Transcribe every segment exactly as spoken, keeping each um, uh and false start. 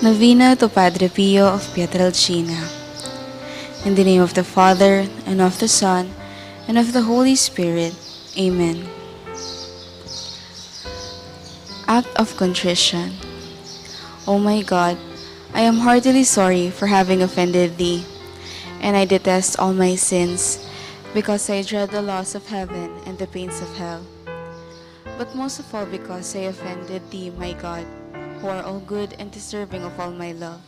Novena to Padre Pio of Pietrelcina. In the name of the Father, and of the Son, and of the Holy Spirit. Amen. Act of Contrition. O my God, I am heartily sorry for having offended thee, and I detest all my sins, because I dread the loss of heaven and the pains of hell. But most of all because I offended thee, my God, who are all good and deserving of all my love.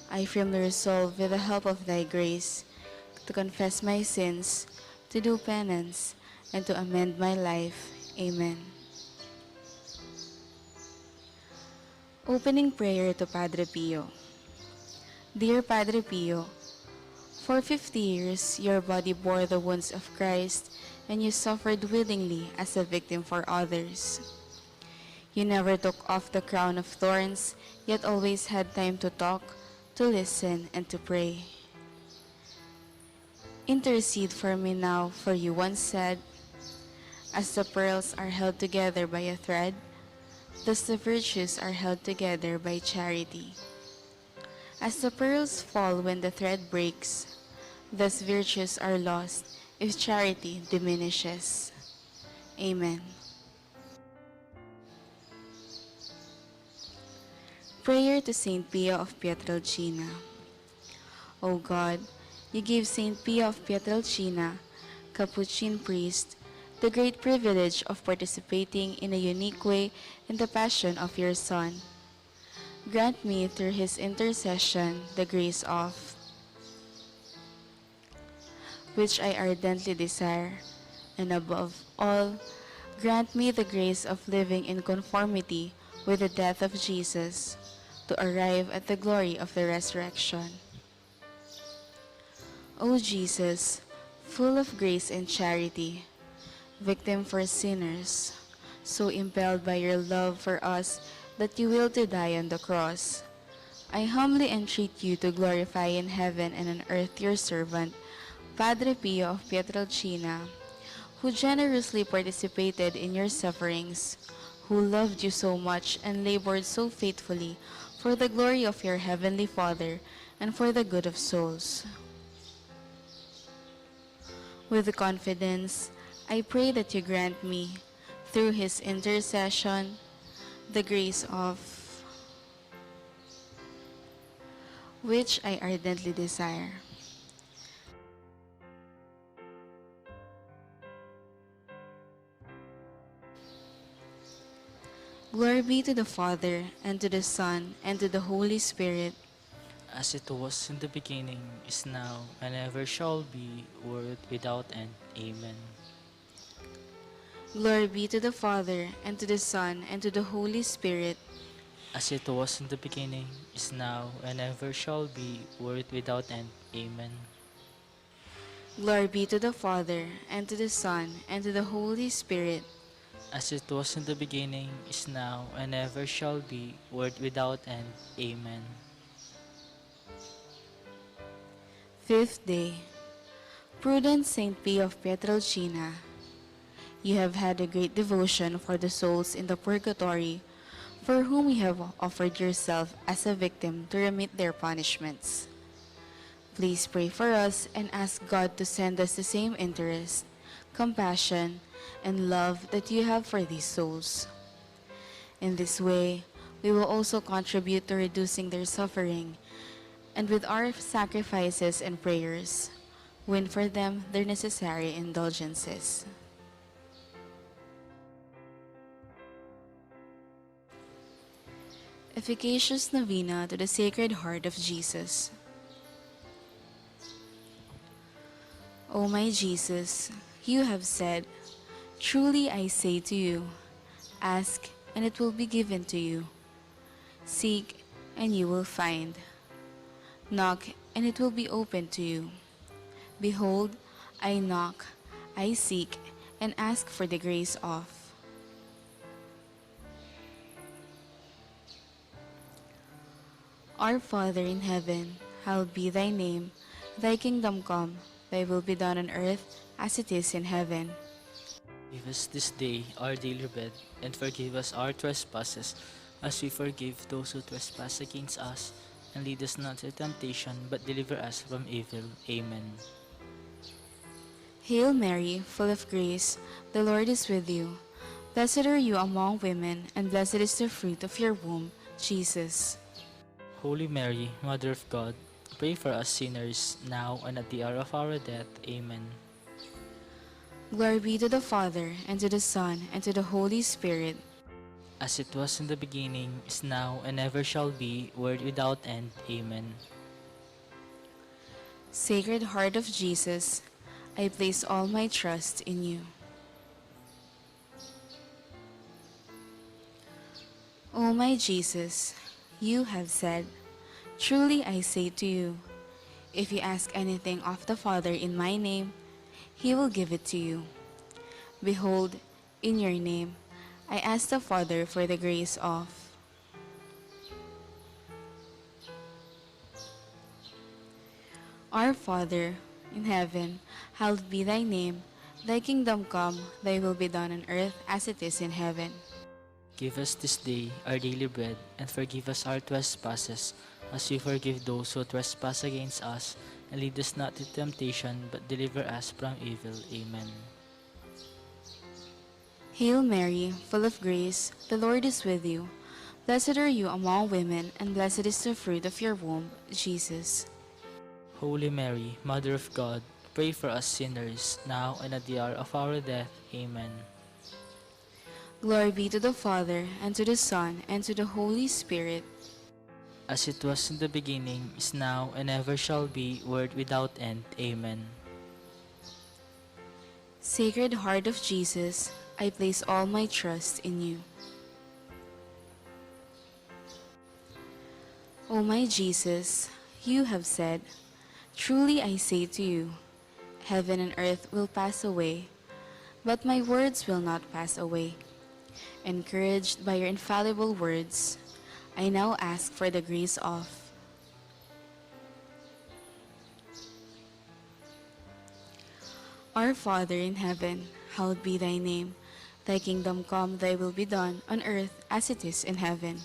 I firmly resolve, with the help of thy grace, to confess my sins, to do penance, and to amend my life. Amen. Opening prayer to Padre Pio. Dear Padre Pio, for fifty years your body bore the wounds of Christ, and you suffered willingly as a victim for others. You never took off the crown of thorns, yet always had time to talk, to listen, and to pray. Intercede for me now, for you once said, "As the pearls are held together by a thread, thus the virtues are held together by charity." As the pearls fall when the thread breaks, thus virtues are lost if charity diminishes. Amen. Prayer to Saint Pio of Pietrelcina. O God, you gave Saint Pio of Pietrelcina, Capuchin priest, the great privilege of participating in a unique way in the passion of your Son. Grant me through his intercession the grace of which I ardently desire, and above all, grant me the grace of living in conformity with the death of Jesus, to arrive at the glory of the resurrection. O Jesus, full of grace and charity, victim for sinners, so impelled by your love for us that you will to die on the cross, I humbly entreat you to glorify in heaven and on earth your servant, Padre Pio of Pietrelcina, who generously participated in your sufferings, who loved you so much and labored so faithfully for the glory of your heavenly Father and for the good of souls. With confidence, I pray that you grant me, through his intercession, the grace of which I ardently desire. Glory be to the Father, and to the Son, and to the Holy Spirit. As it was in the beginning, is now, and ever shall be, world without end. Amen. Glory be to the Father, and to the Son, and to the Holy Spirit. As it was in the beginning, is now, and ever shall be, world without end. Amen. Glory be to the Father, and to the Son, and to the Holy Spirit. As it was in the beginning, is now, and ever shall be, world without end. Amen. Fifth day. Prudent Saint Pio of Pietrelcina, you have had a great devotion for the souls in the purgatory, for whom you have offered yourself as a victim to remit their punishments. Please pray for us and ask God to send us the same interest, compassion, and love that you have for these souls. In this way, we will also contribute to reducing their suffering, and with our sacrifices and prayers, win for them their necessary indulgences. Efficacious Novena to the Sacred Heart of Jesus. O my Jesus, you have said, "Truly I say to you, ask, and it will be given to you. Seek, and you will find. Knock, and it will be opened to you. Behold, I knock, I seek, and ask for the grace of." Our Father in heaven, hallowed be thy name. Thy kingdom come, thy will be done on earth as it is in heaven. Give us this day our daily bread, and forgive us our trespasses, as we forgive those who trespass against us, and lead us not into temptation, but deliver us from evil. Amen. Hail Mary, full of grace, the Lord is with you. Blessed are you among women, and blessed is the fruit of your womb, Jesus. Holy Mary, Mother of God, pray for us sinners, now and at the hour of our death. Amen. Glory be to the Father, and to the Son, and to the Holy Spirit. As it was in the beginning, is now, and ever shall be, world without end. Amen. Sacred Heart of Jesus, I place all my trust in you. O my Jesus, you have said, "Truly I say to you, if you ask anything of the Father in my name, he will give it to you." Behold, in your name, I ask the Father for the grace of. Our Father in heaven, hallowed be thy name. Thy kingdom come, thy will be done on earth as it is in heaven. Give us this day our daily bread, and forgive us our trespasses, as we forgive those who trespass against us, and lead us not into temptation, but deliver us from evil. Amen. Hail Mary, full of grace, the Lord is with you. Blessed are you among women, and blessed is the fruit of your womb, Jesus. Holy Mary, Mother of God, pray for us sinners, now and at the hour of our death. Amen. Glory be to the Father, and to the Son, and to the Holy Spirit. As it was in the beginning, is now, and ever shall be, world without end. Amen. Sacred Heart of Jesus, I place all my trust in you. O my Jesus, you have said, "Truly I say to you, heaven and earth will pass away, but my words will not pass away." Encouraged by your infallible words, I now ask for the grace of. Our Father in heaven, hallowed be thy name. Thy kingdom come, thy will be done, on earth as it is in heaven.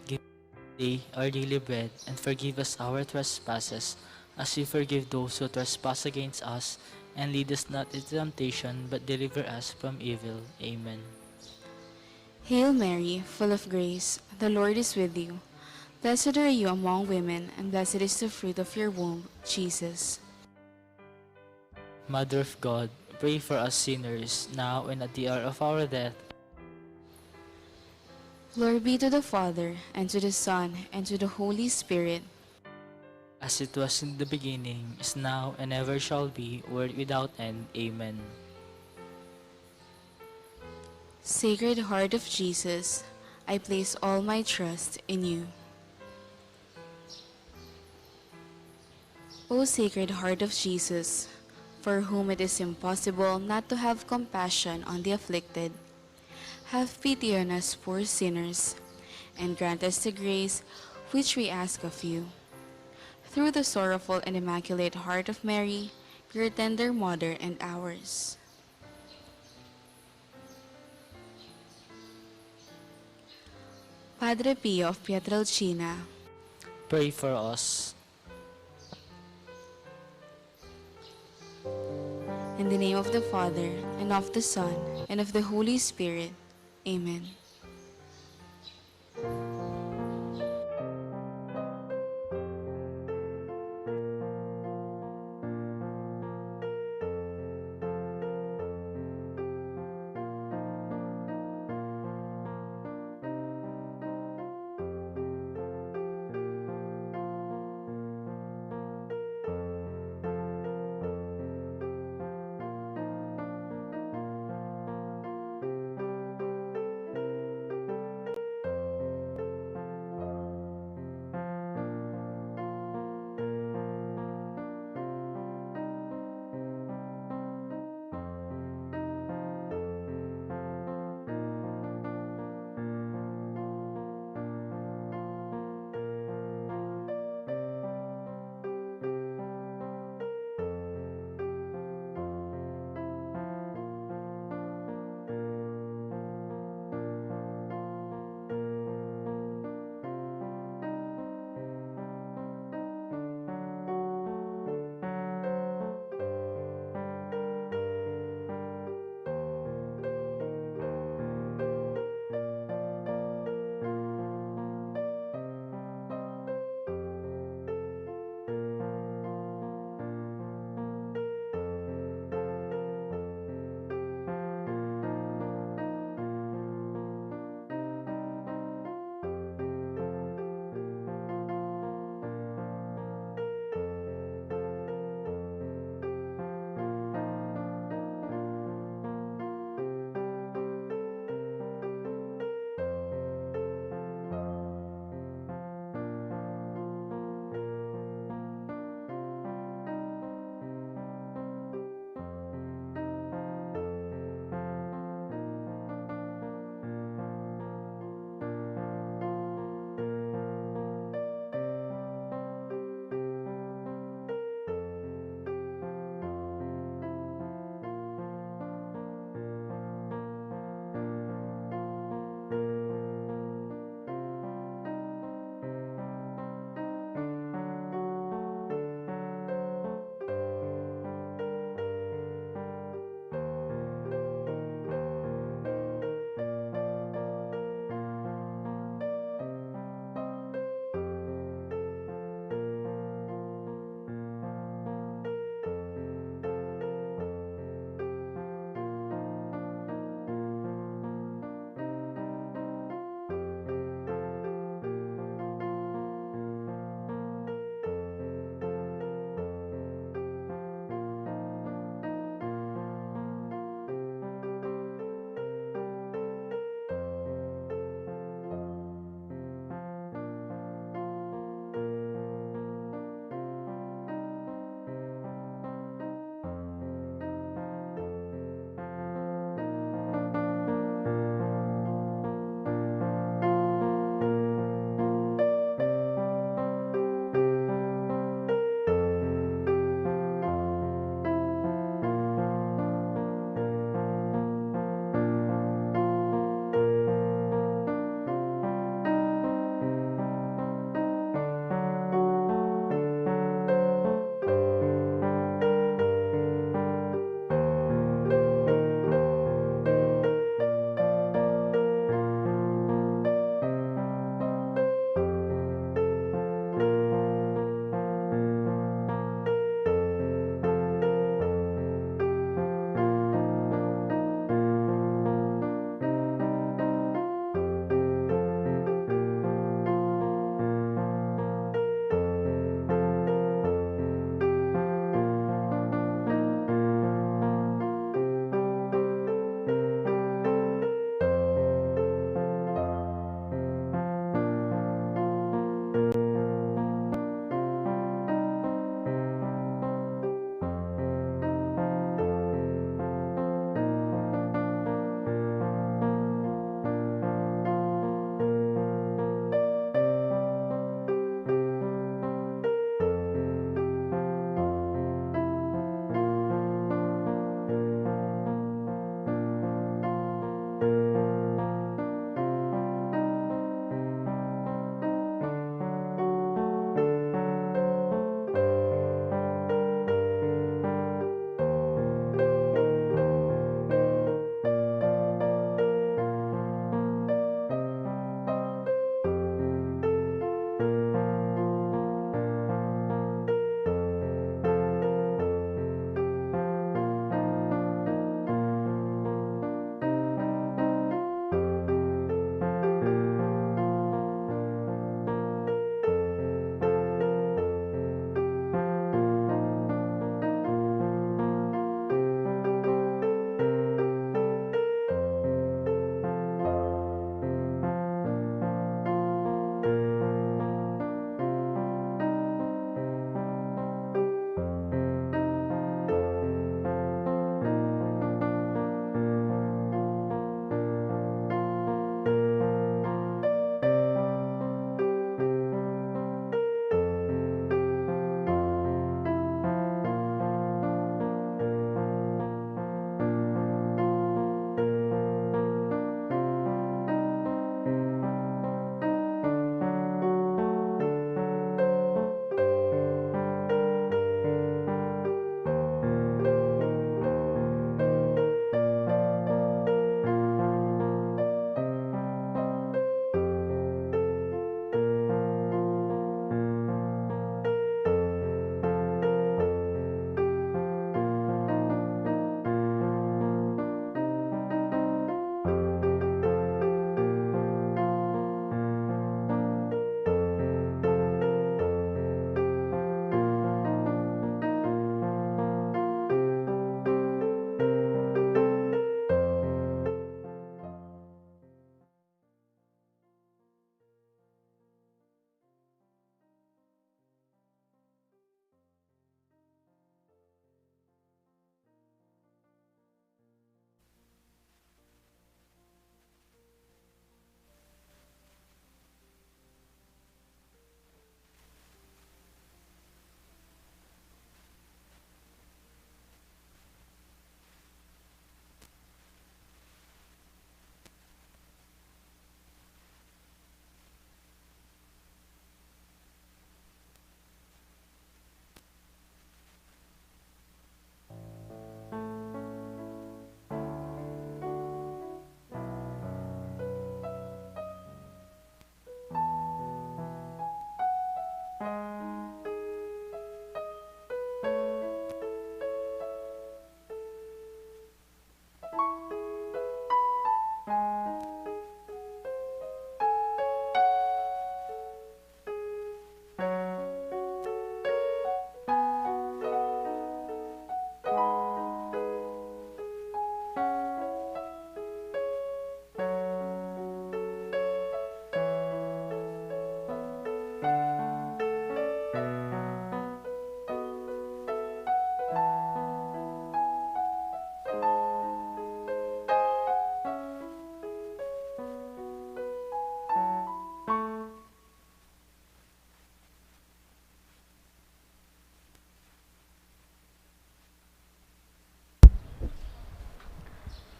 Give us today our daily bread, and forgive us our trespasses, as we forgive those who trespass against us, and lead us not into temptation, but deliver us from evil. Amen. Hail Mary, full of grace, the Lord is with you. Blessed are you among women, and blessed is the fruit of your womb, Jesus. Mother of God, pray for us sinners, now and at the hour of our death. Glory be to the Father, and to the Son, and to the Holy Spirit. As it was in the beginning, is now, and ever shall be, world without end. Amen. Sacred Heart of Jesus, I place all my trust in you. O Sacred Heart of Jesus, for whom it is impossible not to have compassion on the afflicted, have pity on us poor sinners, and grant us the grace which we ask of you. Through the sorrowful and immaculate heart of Mary, your tender mother and ours. Padre Pio of Pietrelcina, pray for us. In the name of the Father, and of the Son, and of the Holy Spirit. Amen.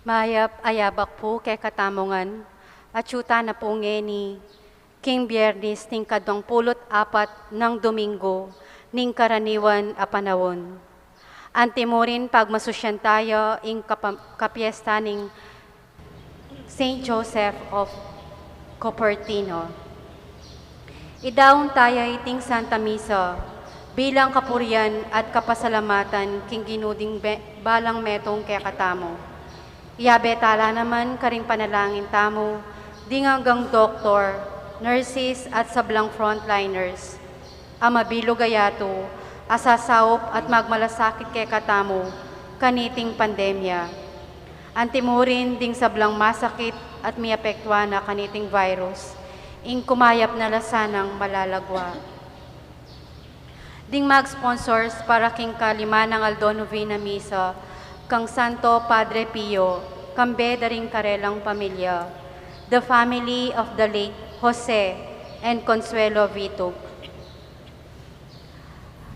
Mayap a yabak pu kekatamu ngan, atyu tana pu ngeni king Biyernes ning kaduang pulu't apat nang Domingo ning karaniwan a panaun. Antimurin pagmasusyan taya ing kapa-, kapyesta ning Saint Joseph of Cupertino. Idaun taya iting Santa Misa bilang kapurian at kapasalamatan king Ginu ding be-, balang metung kekatamu. Iyabe tala naman karing panalangin tamu ding anggang doktor, nurses at sablang frontliners a mabilug a yatu a sasaup at magmalasakit kekatamu kaniting pandemya. Antimurin ding sablang masakit at miapektuan na kaniting virus, ing kumayap na la sanang malalagwa. Ding mag-sponsors para king kalima nang aldo, novena misa kang Santo Padre Pio, kambe da ring karelang pamilya, the family of the late Jose and Consuelo Vitug.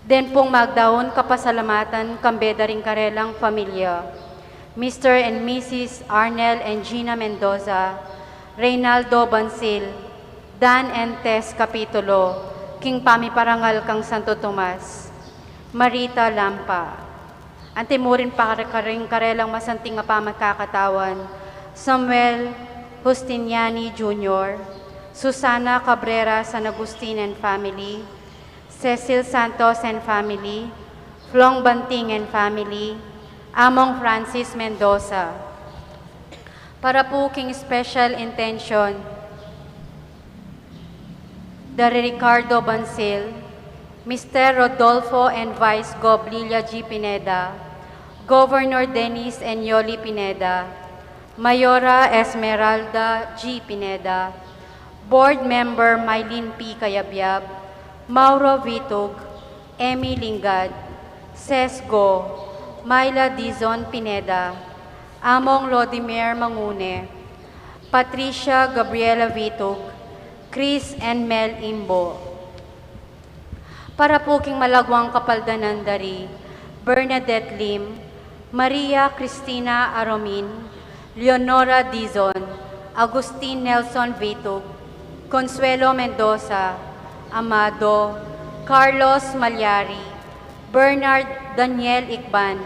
Den pung magdaun kapasalamatan kambe da ring karelang pamilya, Mister and Missus Arnel and Gina Mendoza, Reynaldo Bansil, Dan and Tess Capitulo, king pamiparangal kang Santo Tomas, Marita Lampa. Antimurin pa karing karelang masanting a pamagkakatawan, Samuel Justiniani Junior, Susana Cabrera San Agustin and family, Cecil Santos and family, Flong Banting and family, Among Francis Mendoza. Para pu king special intention da ri Ricardo Bansil, Mister Rodolfo and Vice Gov Lilia G Pineda, Governor Dennis and Yoli Pineda, Mayora Esmeralda G Pineda, Board Member Mylene P Cayabyab, Mauro Vitug, Emmy Lingad, Ses Go, Myla Dizon Pineda, Among Lodimer Mangune, Patricia Gabriela Vitug, Chris and Mel Imbo. Para pu king malagwang kapaldanan da ri Bernadette Lim, Maria Cristina Aromin, Leonora Dizon, Agustin Nelson Vitug, Consuelo Mendoza, Amado, Carlos Malyari, Bernard Daniel Icban,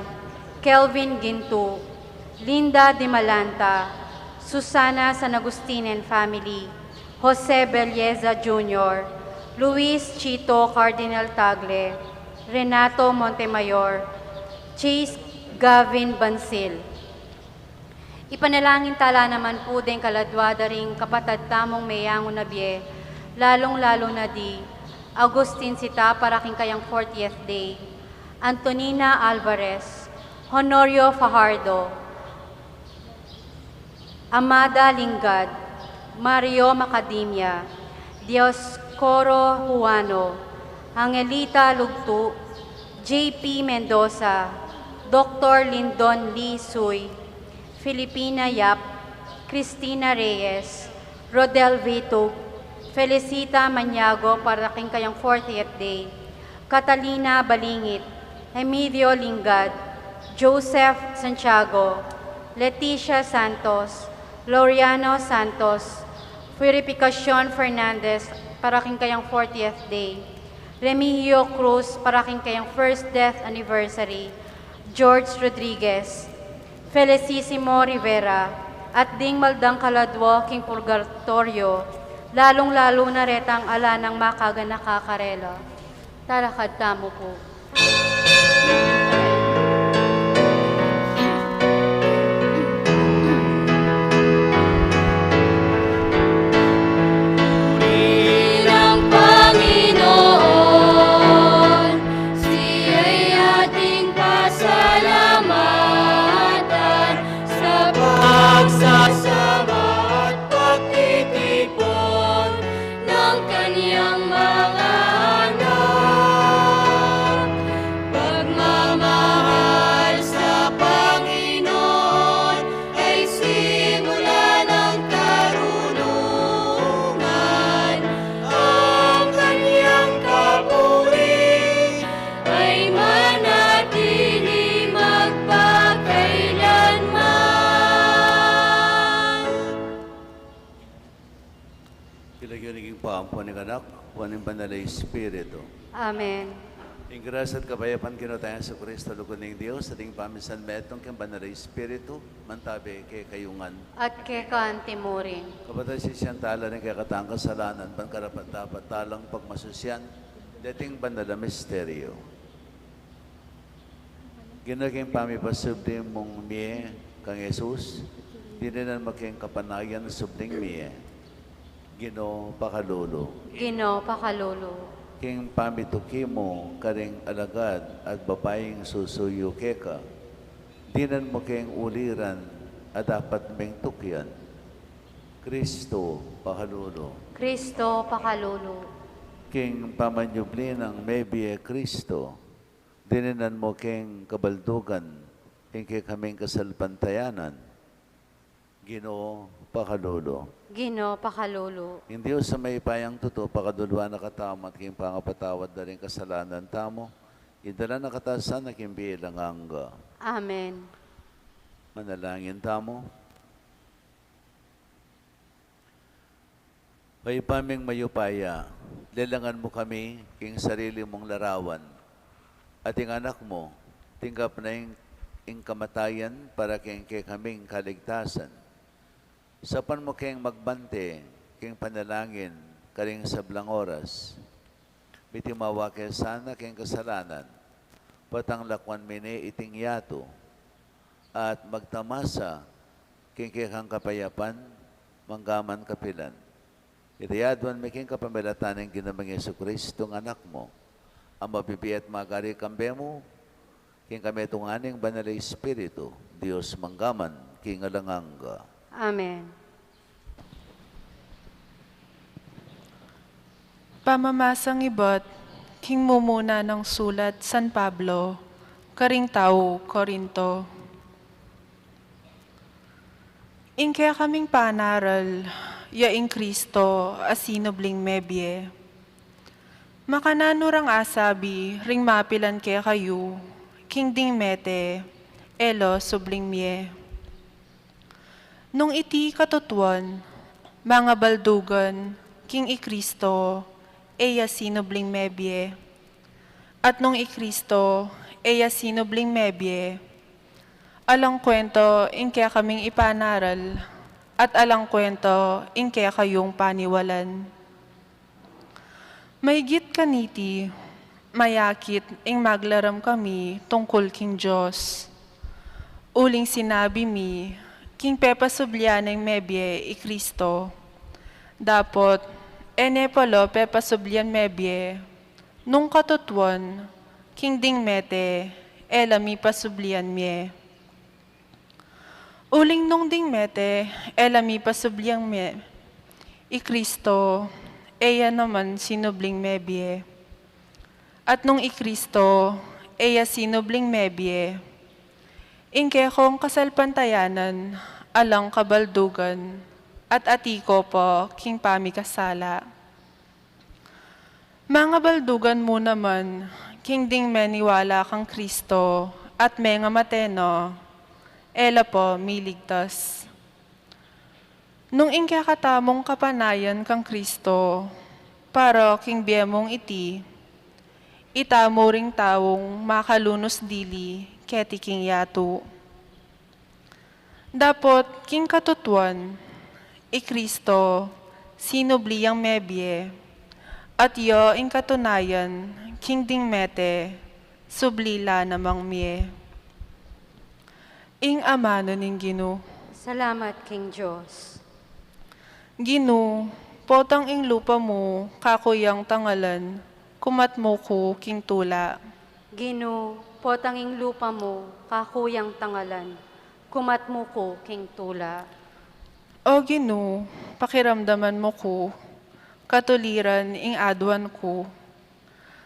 Kelvin Gintu, Linda Dimalanta, Susana San Agustin and family, Jose Belleza Junior, Luis Chito Cardinal Tagle, Renato Montemayor, Chase Gavin Bansil. Ipanalangin tala naman pu deng kaladwa da ring kapatad tamung meyangu na bie, lalung-lalu na di Agustin Sita para king kayang fortieth day, Antonina Alvarez, Honorio Fajardo, Amada Lingad, Mario Macadamia, Dioscoro Juano, Angelita Lugtu, J P Mendoza, Doctor Lindon Lee Sui, Filipina Yap, Cristina Reyes, Rodel Vitug, Felicita Maniago para king kayang fortieth day, Catalina Balingit, Emilio Lingad, Joseph Santiago, Leticia Santos, Loriano Santos, Purificacion Fernandez para king kayang fortieth day, Remigio Cruz para king kayang first death anniversary, George Rodriguez, Felicissimo Rivera, at ding maldang kaladwa king purgatoryo, lalung-lalu na retang ala nang makaganaka karela. Talakad tamu pu. Purihin ang Panginoon, siya'y ating pasalamatan sa pagsasama at pagtitipon ng kanyang mga anak. King lagyu ning Ibpa, ampo ning Anak, ampo ning Banal a Espiritu. Amen. Ing grasya at kapayapan ning Ginu tang Jesucristo, lugud ning Dios, at ing pamisanmetung king Banal a Espiritu, mantabi kekayu ngan. At keka antimurin. Kapatad, sisian tala ring kekatang kasalanan, ban karapat-dapat talang pagmasusian deting banal a misteryu. Ginu, king pamipasubli mung mie kang Jesus, dininan mu king kapanayan subling mie. Ginu, pakalulu. Ginu, pakalulu. King pamituki mu karing alagad at babaing susuyu keka, dinan mu king uliran a dapat ming tukian. Kristo, pakalulu. Kristo, pakalulu. King pamanyubli nang mebie Kristo, dininan mu king kabaldugan ing kekaming kasalpantayanan. Ginu, pakalulu. Ginu, pakalulu. Ing Dios a mayupayang tutu, pakaluluan na katamu at king pangapatawad da ring kasalanan tamu, idala na katamu sana king bie alang angga. Amen. Manalangin tamu. O Ibpa ming mayupaya, lelangan mu kami king sarili mung larawan, at ing Anak mu, tinggap na ing, ing kamatayan para king kekaming kaligtasan. Saupan mu keng magbante king panalangin karing sablang oras. Mitimawa ke sana king kasalanan, potang lakwan mi ne iting yatu, at magtamasa king kekang kapayapan, manggaman kapilan. Iti aduan mi king kapamilatan ning Ginu ming Jesucristo, ing Anak mu, a mabibie at magari kambe mu, king kamitungan ning Banal a Espiritu, Dios manggaman king alang angga. Amen. Pamamasang ibat king mumuna nang sulat San Pablo karing tau Corinto. Ing kekaming panaral, ya ing Kristo a sinubling mebie. Makananu rang asabi ring mapilan kekayu, king ding mete, e la subling mie? Nung iti katutuan, mangabaldugan, king i Kristo, e ya sinubling mebie. At nung i Kristo, e ya sinubling mebie, alang kuwento ing kekaming ipanaral, at alang kuwento ing kekayung paniwalan. Maygit kaniti, mayakit ing maglaram kami tungkul king Dios. Uling sinabi mi, king pepasublian neng mebie i Kristo. Dapot, e ne pa la pepasublian mebie, nung katutuan, king ding mete, e la mi pasublian mie. Uling nung ding mete, e la mi pasublian mie, i Kristo, e ya naman sinubling mebie. At nung i Kristo, e ya sinubling mebie, ing kekong kasalpantayanan, alang kabaldugan, at atiu ko pa king pamikasala. Mangabaldugan mu naman, king ding meniwala kang Kristo, at mengamate na, e la pa miligtas. Nung ing kekatamung kapanayan kang Kristo, para king bie mung iti, itamu ring taung makalunus dili keti king yatu. Dapot king katutuan, i Kristo, sinubli yang mebie, at ya ing katunayan, king ding mete, subli la namang mie. Ing amanu ning Ginu. Salamat king Dios. Ginu, potang ing lupa mu, kaku yang tangalan, kumat mu ku king tula. Ginu, potang ing lupa mu, kaku yang tangalan, kumat mu ku king tula. O Ginu, pakiramdaman mu ku, katuliran ing aduan ku.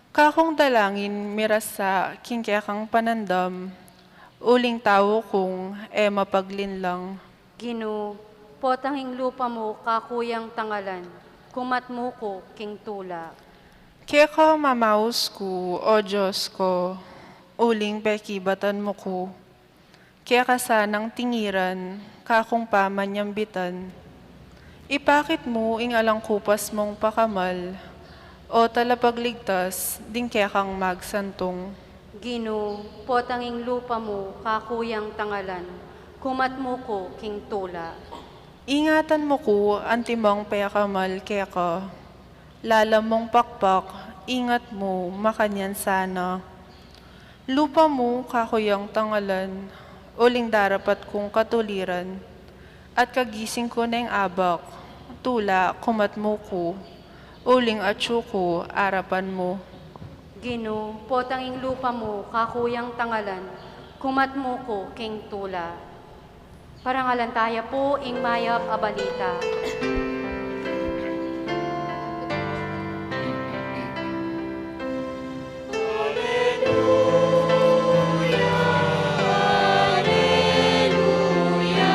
Kakung dalangin mirasa king kekang panandam, uling tau kung e mapaglinlang. Ginu, potang ing lupa mu kaku yang tangalan, kumat mu ku king tula. Keka mamaus ku, O Dios ko, uling pekibatan mu ku. Keka sanang tingiran, kakung pamanyambitan. Ipakit mu ing alang kupas mung pakamal, O Talapagligtas, ding kekang magsantung. Ginu, potang ing lupa mu kakuyang tangalan, kumat mu ku king tula. Ingatan mu ku antimong pekamal keka, lalam mung pakpak, ingat mu makanyan sana. Lupa mu kakuyang tangalan, uling darapat kung katuliran, at kagising ku neng abak, tula, kumat mu ku, uling atyu ku arapan mu. Ginu, potang ing lupa mu kakuyang tangalan, kumat mu ku king tula. Parangalan taya pu ing mayap a balita. Aleluya, aleluya,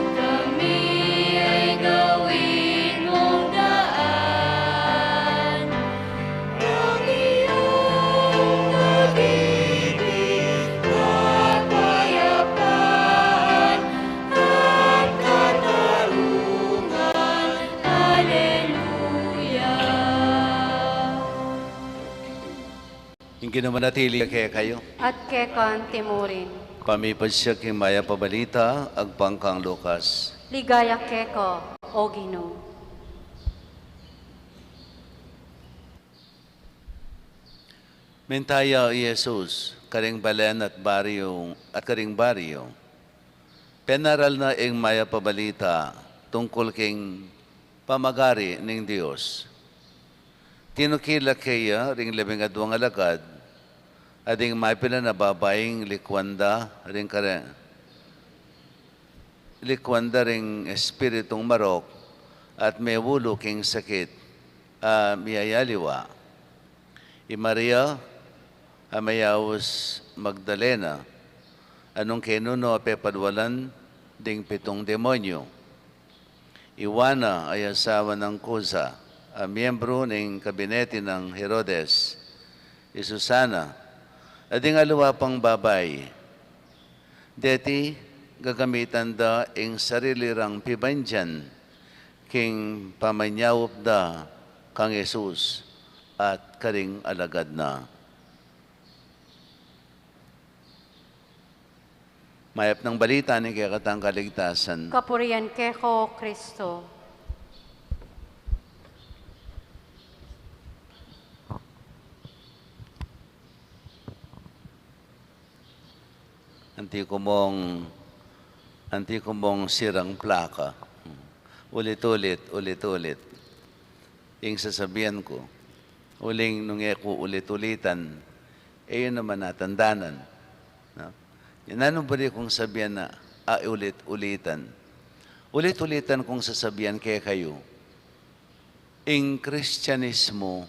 kami ay gawin mong daan. Ang iyong pag-ibig at kapayapaan at katarungan. Aleluya. Ing Ginu manatili kekayu. At keka naman murin. Pamipasya king mayap a balita agpang kang Lucas. Ligaya keka, O Ginu. Mintaya i Jesus karing balen at baryu, at karing baryu, penaral na ing mayap a balita tungkul king pamagari ning Dios. Tinukil la keya ring labing adwang alagad, at ding mapilan a babaing likuan da ring kare-, likuan da ring espiritung marok at mewulu king sakit a miyayaliwa. I Maria a mayaus Magdalena, a nung kenu no a pepalwalan ding pitung demonyu. I Juana a asawa nang Kuza, a miyembru ning kabinete nang Herodes. I Susana, at ding aliwa pang babai. Deti gagamitan da ing sarili rang pibandian king pamanyaup da kang Jesus at karing alagad na. Mayap nang balita ning kekatang kaligtasan. Kapurian keka, O Kristo. Anti ku mung, anti ku mung sirang plaka. Ulit-ulit, ulit-ulit. Ing sasabian ku, uling nung e ku ulit-ulitan, e yu naman atandanan. No? Nanu buri kung sabian na, a, ulit-ulitan? Ulit-ulitan kung sasabian kekayu, ing Kristianismu,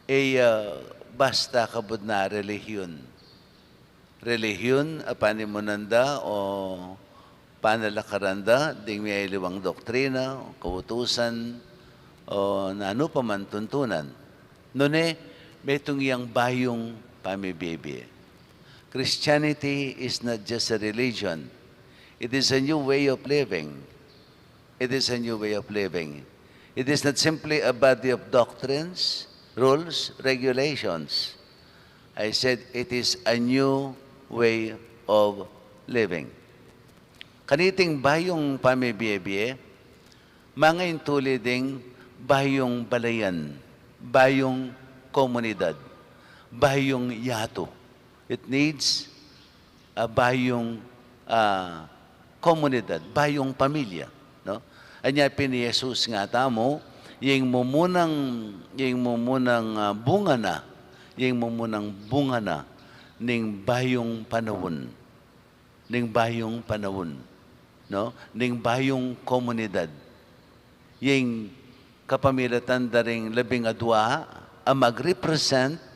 e ya basta kabud na relihiyon. Relihiyon a panimunan da o panalakaran da ding miyayaliwang doktrina, o kautusan, o nanu pa man tuntunan. Nune, metung yang bayung pamibie-bie. Christianity is not just a religion. It is a new way of living. It is a new way of living. It is not simply a body of doctrines, rules, regulations. I said it is a new way of living. Kaniting bayung pamibie-bie, mangaintuli ding bayung balayan, bayung komunidad, bayung yatu. It needs a bayung, ah, komunidad, bayung pamilya, no? Anya pin i Jesus nga tamu, ing mumunang, ing mumunang, ah, bunga na, ing mumunang bunga na ning bayung panaun, ning bayung panaun, no? Ning bayung komunidad. Ing kapamilatan da ring labing adua a magrepresent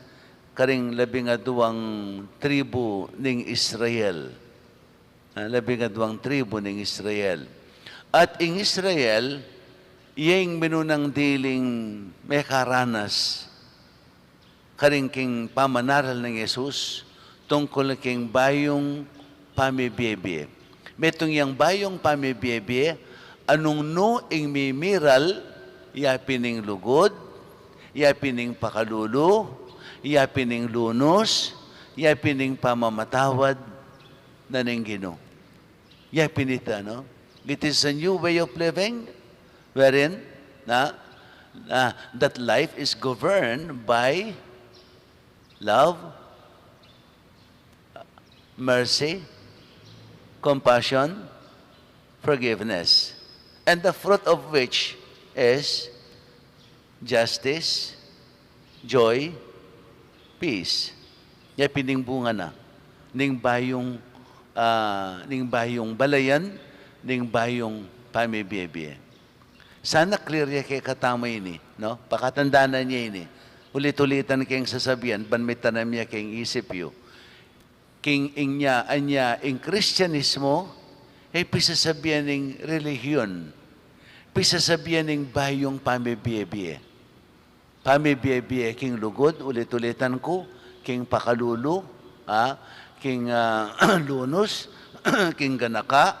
karing labing aduang tribu ning Israel. Ah, labing aduang tribu ning Israel. At ing Israel, ing minunang diling mekaranas karing king pamanaral nang Jesus tungkul king bayung pamibie-bie. Metung yang bayung pamibie-bie Anung nu ing mimiral, yapin ing lugud, yapin ing pakalulu, yapin ing lunus, yapin ing pamamatawad na ning Ginu. Yapin ita, no? It is a new way of living wherein na, na that life is governed by love, mercy, compassion, forgiveness, and the fruit of which is justice, joy, peace. Yapin ing bunga na ning bayung, ah, ning bayung balayan, ning bayung pamibie-bie. Sana clear ya kekatamu ini, no? Pakatandanan ye ini. Ulit-ulitan keng sasabian, ban mitanam ya keng isip yu. King inya, anya, ing Kristianismo, e pisasabian ing relihiyon. Pisasabian ing bayung pamibie-bie. Pamibie-bie king lugud, ulit-ulitan ku, king pakalulu, ha? King, ah, lunus, king ganaka,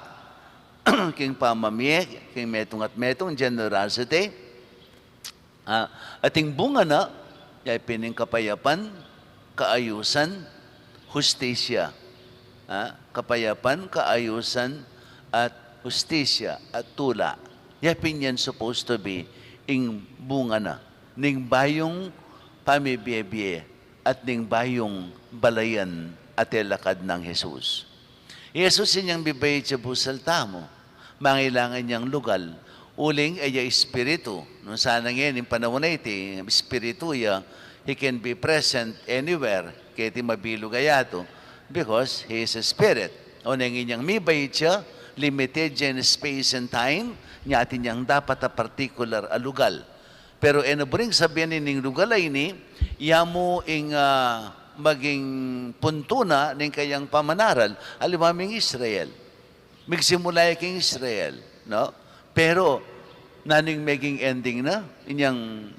king pamamie, king metung at metung, generosity. Ah, at ing bunga na, yapin ing kapayapan, kaayusan, hustisya. Ah, kapayapan, kaayusan, at hustisya, at tula. Yapin yan supposed to be ing bunga na ning bayung pamibie-bie at ning bayung balayan a telakad nang Jesus. I Jesus inyang bibait ya busal tamu, mangailangan yang lugal, uling e ya espiritu. Nung sana ngeni ing panaun a iti, espiritu ya, he can be present anywhere, keti mabilug a yatu, because he is a spirit. Oneng inyang mibait ya, limited ya in space and time, nya atin yang dapat a particular a lugal. Pero e na buring sabian ining lugal a ini, ya mu ing, ah, maging puntu na ning kayang pamanaral, aliwa mu ing Israel. Migsimula ya king Israel, no? Pero, nanu ing meging ending na, inyang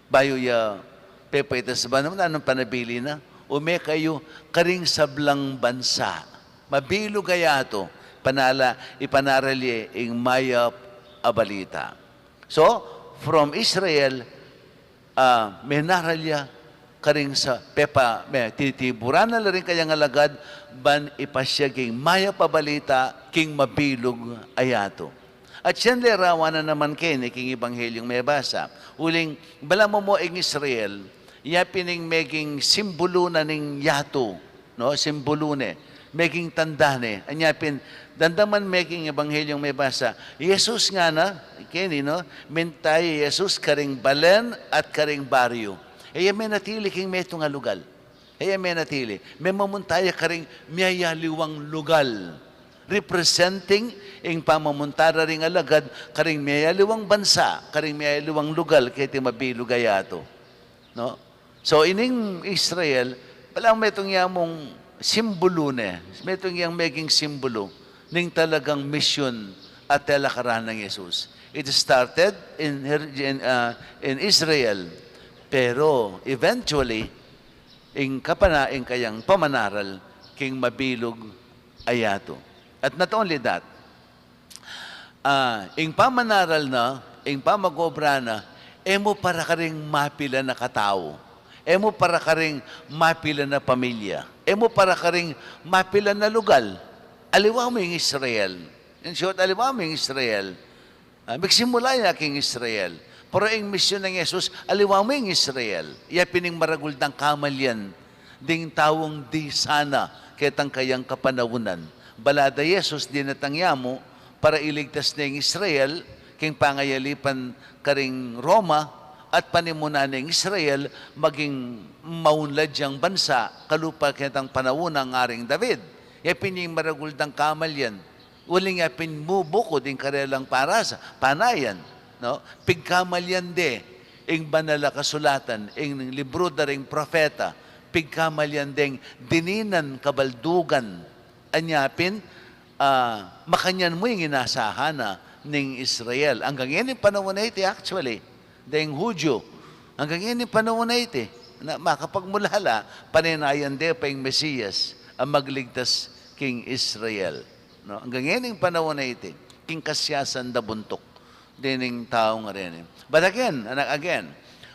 bayu ya pepaitas ba naman, nanung panabilin na? Ume kayu karing sablang bansa. Mabilug a yatu, panala, ipanaral ye ing mayap a balita. So, from Israel, ah, menaral ya karing sa-, pepa-, me-, titiburan na la ring kayang alagad ban ipasiag ing mayap a balita king mabilug a yatu. At siyan larawan na naman keni king Ebanghelyung mebasa. Uling, balamu mu ing Israel, yapin ing meging simbulu na ning yatu, no? Simbulu ne, meging tanda ne. Anya pin, damdaman me king Ebanghelyung mebasa, i Jesus ngana, keni, no? Minta ya i Jesus karing balen at karing baryu. E ya menatili king metung a lugal. E ya menatili. Memamunta ya karing miyayaliwang lugal. Representing ing pamamunta da ring alagad karing miyayaliwang bansa, karing miyayaliwang lugal, keti mabilug a yatu. No? So, ining Israel, balamu metung ya mung simbulu ne, metung yang meging simbulu ning talagang misyon a telakaran nang Jesus. It started in her-, in, ah, in Israel, pero eventually, ing kapana-, ing kayang pamanaral king mabilug a yatu. At not only that, ah, ing pamanaral na, ing pamag-obra na, e mu para karing mapilan a katau, e mu para karing mapilan a pamilya, e mu para karing mapilan a lugal. Aliwa mu ing Israel. In short, aliwa mu ing Israel. Ah, migsimula ya king Israel. Pero ing misyon nang Jesus, aliwa mu ing Israel. Ya pin ing maragul dang kamalian ding taung di sana ketang kayang kapanaunan. Bala da Jesus dinatang ya mu para iligtas ne ing Israel king pangayalipan karing Roma, at panimunan ne ing Israel maging maunlad yang bansa kalupa ketang panaun nang Aring David. Ya pin ing maragul dang kamalian. Uling ya pin mu bukud ing karelang parasa, panayan, no? Pigkamalian de ing banal a kasulatan, ing libru da ring propeta, pigkamalian deng dininan kabaldugan. Anya pin, ah, makanyan mu ing inasahan na ning Israel. Anggang ngeni panaun a iti, actually, deng Hudyo. Anggang ngeni panaun a iti, na makapagmulala, panenayan de pa ing Mesiyas a magligtas king Israel. No? Anggang ngeni panaun a iti. king kasiasan da buntuk dening tau ngeni. But again, and again,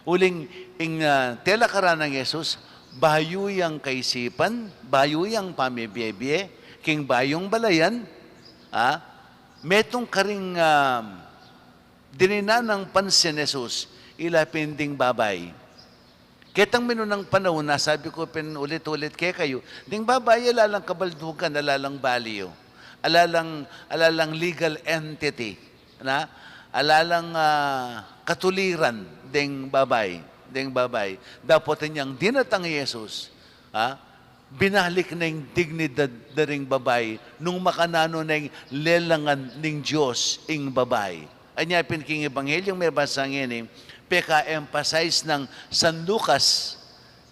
uling ing, ah, telakaran nang Jesus, bayu yang kaisipan, bayu yang pamibie-bie, king bayung balayan, ah, metung karing, ah, dininan nang pansin Jesus, ila pin ding babai. Ketang minunang panaun, nasabi ku pin ulit-ulit kekayu, ding babai ala lang kabaldugan, ala lang value, ala lang, ala lang legal entity, na? Ala lang, ah, katuliran ding babai, ding babai. Dapot inyang dinatang Jesus, ah, binalik na ing dignidad da ring babai, nung makananu neng lelangan ning Dios ing babai. Anya pin king Ebanghelyung mebasa ngeni, peka-emphasize nang San Lucas,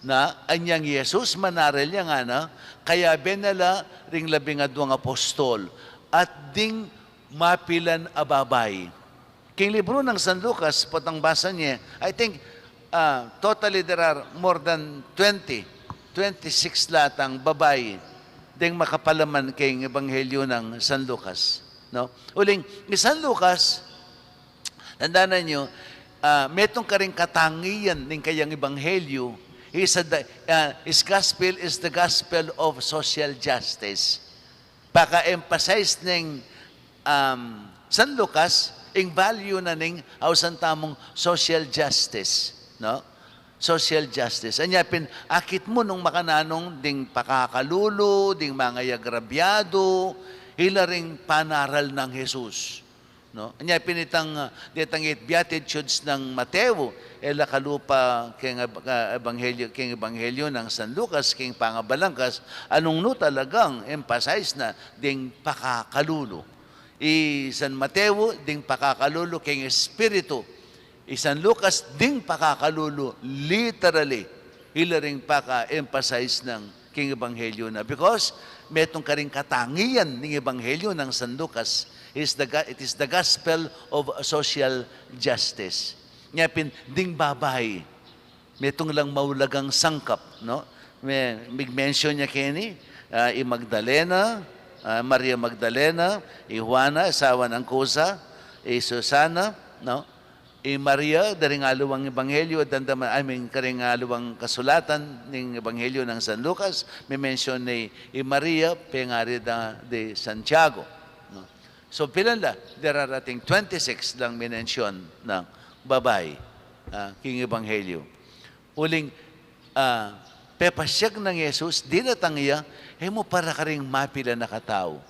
na anyang Jesus, manaral ya ngana, kayabe na la ring labing adwang apostol, at ding mapilan a babai. King libru nang San Lucas, potang basa ne, I think, ah, totally there are more than twenty, twenty-six latang babai ding makapalaman king Ebanghelyo nang San Lucas, no? Uling, i San Lucas, tandanan yu, ah, metung karing katangian ning kayang ebanghelyo, is a, ah, his gospel is the gospel of social justice. Paka-emphasize neng, um, San Lucas, ing value na ning ausan tamung social justice, no? Social justice. Anya pin, akit mu nung makananu ding pakakalulu, ding mangayagrabyadu, ila ring panaral nang Jesus, no? Anya pin itang, ah, detang it Beatitudes nang Mateo, e la kalupa king eb-, ah, ebanghelyo, king ebanghelyo nang San Lucas, king pangabalangkas, anung nu talagang emphasize na ding pakakalulu. I San Mateo, ding pakakalulu king espiritu. I San Lucas, ding pakakalulu, literally, ila ring paka-emphasize nang king ebanghelyo na. Because metung karing katangian ning ebanghelyo nang San Lucas, is the, go- it is the gospel of social justice. Nya pin, ding babai, metung lang maulagang sangkap, no? Me-, mig-mention ya keni, ah, i Magdalena, ah, Maria Magdalena, i Juana, asawa nang Kuza, i Susana, no? I Maria, da ring aliwang ebanghelyo, dandam-, I mean, karing aliwang kasulatan ning ebanghelyo nang San Lucas, me-mention ne i Maria, pengari da di Santiago, no? So, pilan la, there are, I think, twenty-six lang minention nang babai, ah, king ebanghelyo. Uling, ah, pepasiag nang Jesus, dinatang ya, e mu para karing mapilan a katau.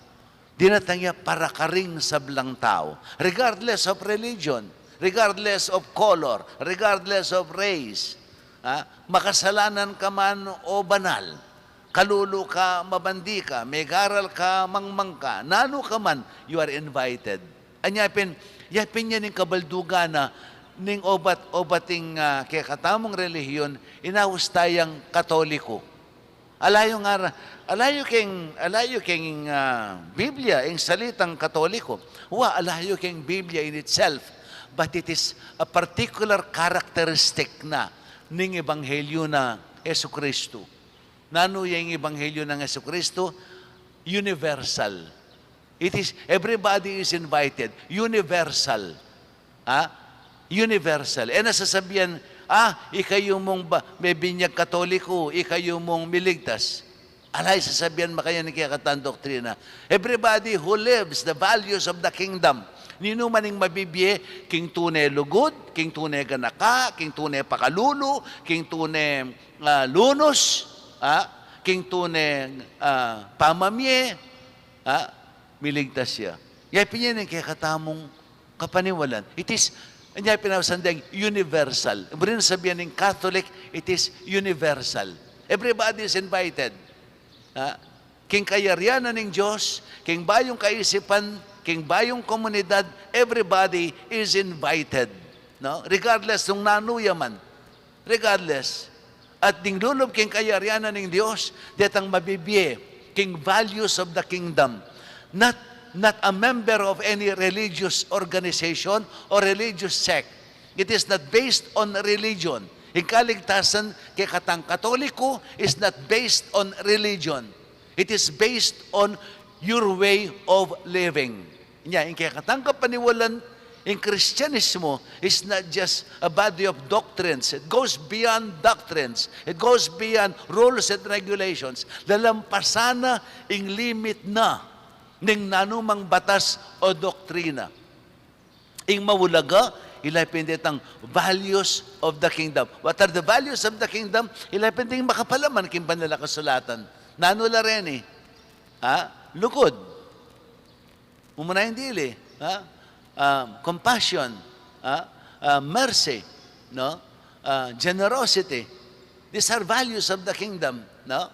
Dinatang ya para karing sablang tau, regardless of religion, regardless of color, regardless of race. Ah, makasalanan ka man o banal, kalulu ka, mabandi ka, megaral ka, mangmang ka, nanu ka man, you are invited. Anya pin, ya pin yan ing kabaldugan na ning obat, obat ing, ah, kekatamung relihiyon, inaus tayang Katoliko. Ala yu ngara, ala yu king, ala yu king, ah, Biblia, ing salitang Katoliko. Wa, ala yu king Biblia in itself, but it is a particular characteristic na ning Ebanghelyo nang Jesucristo. Nanu ya ing Ebanghelyo nang Jesucristo? Universal. It is, everybody is invited. Universal. Ha? Universal. E na sasabian, "Ah, ikayu mung ba, mebinyag Katoliko, ikayu mung miligtas." Ala ing sasabian makanyan ing kekatang doktrina. Everybody who lives the values of the kingdom. Ninu man ing mabibie, king tune lugud, king tune ganaka, king tune pakalulu, king tune, ah, lunus, ah, king tune, ah, pamamie, ah, miligtas ya. Ya pin yan ing kekatamung kapaniwalan. It is, anya pin ausan deng universal. Buri nang sabian ing Catholic, it is universal. Everybody is invited. Ha? King kayarian na ning Dios, king bayung kaisipan, king bayung komunidad, everybody is invited. No? Regardless nung nanu ya man. Regardless. At ding lulub king kayarian na ning Dios, detang mabibie king values of the kingdom. Not, not a member of any religious organization or religious sect. It is not based on religion. Ing kaligtasan kekatang Katoliko is not based on religion. It is based on your way of living. Nya, ing kekatang kapaniwalan, ing Kristiyanismo is not just a body of doctrines. It goes beyond doctrines. It goes beyond rules and regulations. Lalampasan na ing limit na ning nanumang batas o doktrina. Ing maulaga, ila pin detang values of the kingdom. What are the values of the kingdom? Ila pin ding makapalaman king Banal a Kasulatan. Nanu la reni? Ha? Lugud. Mumuna ing dili, ha? Ah, compassion, ha? Ah, mercy, no? Ah, generosity. These are values of the kingdom, no?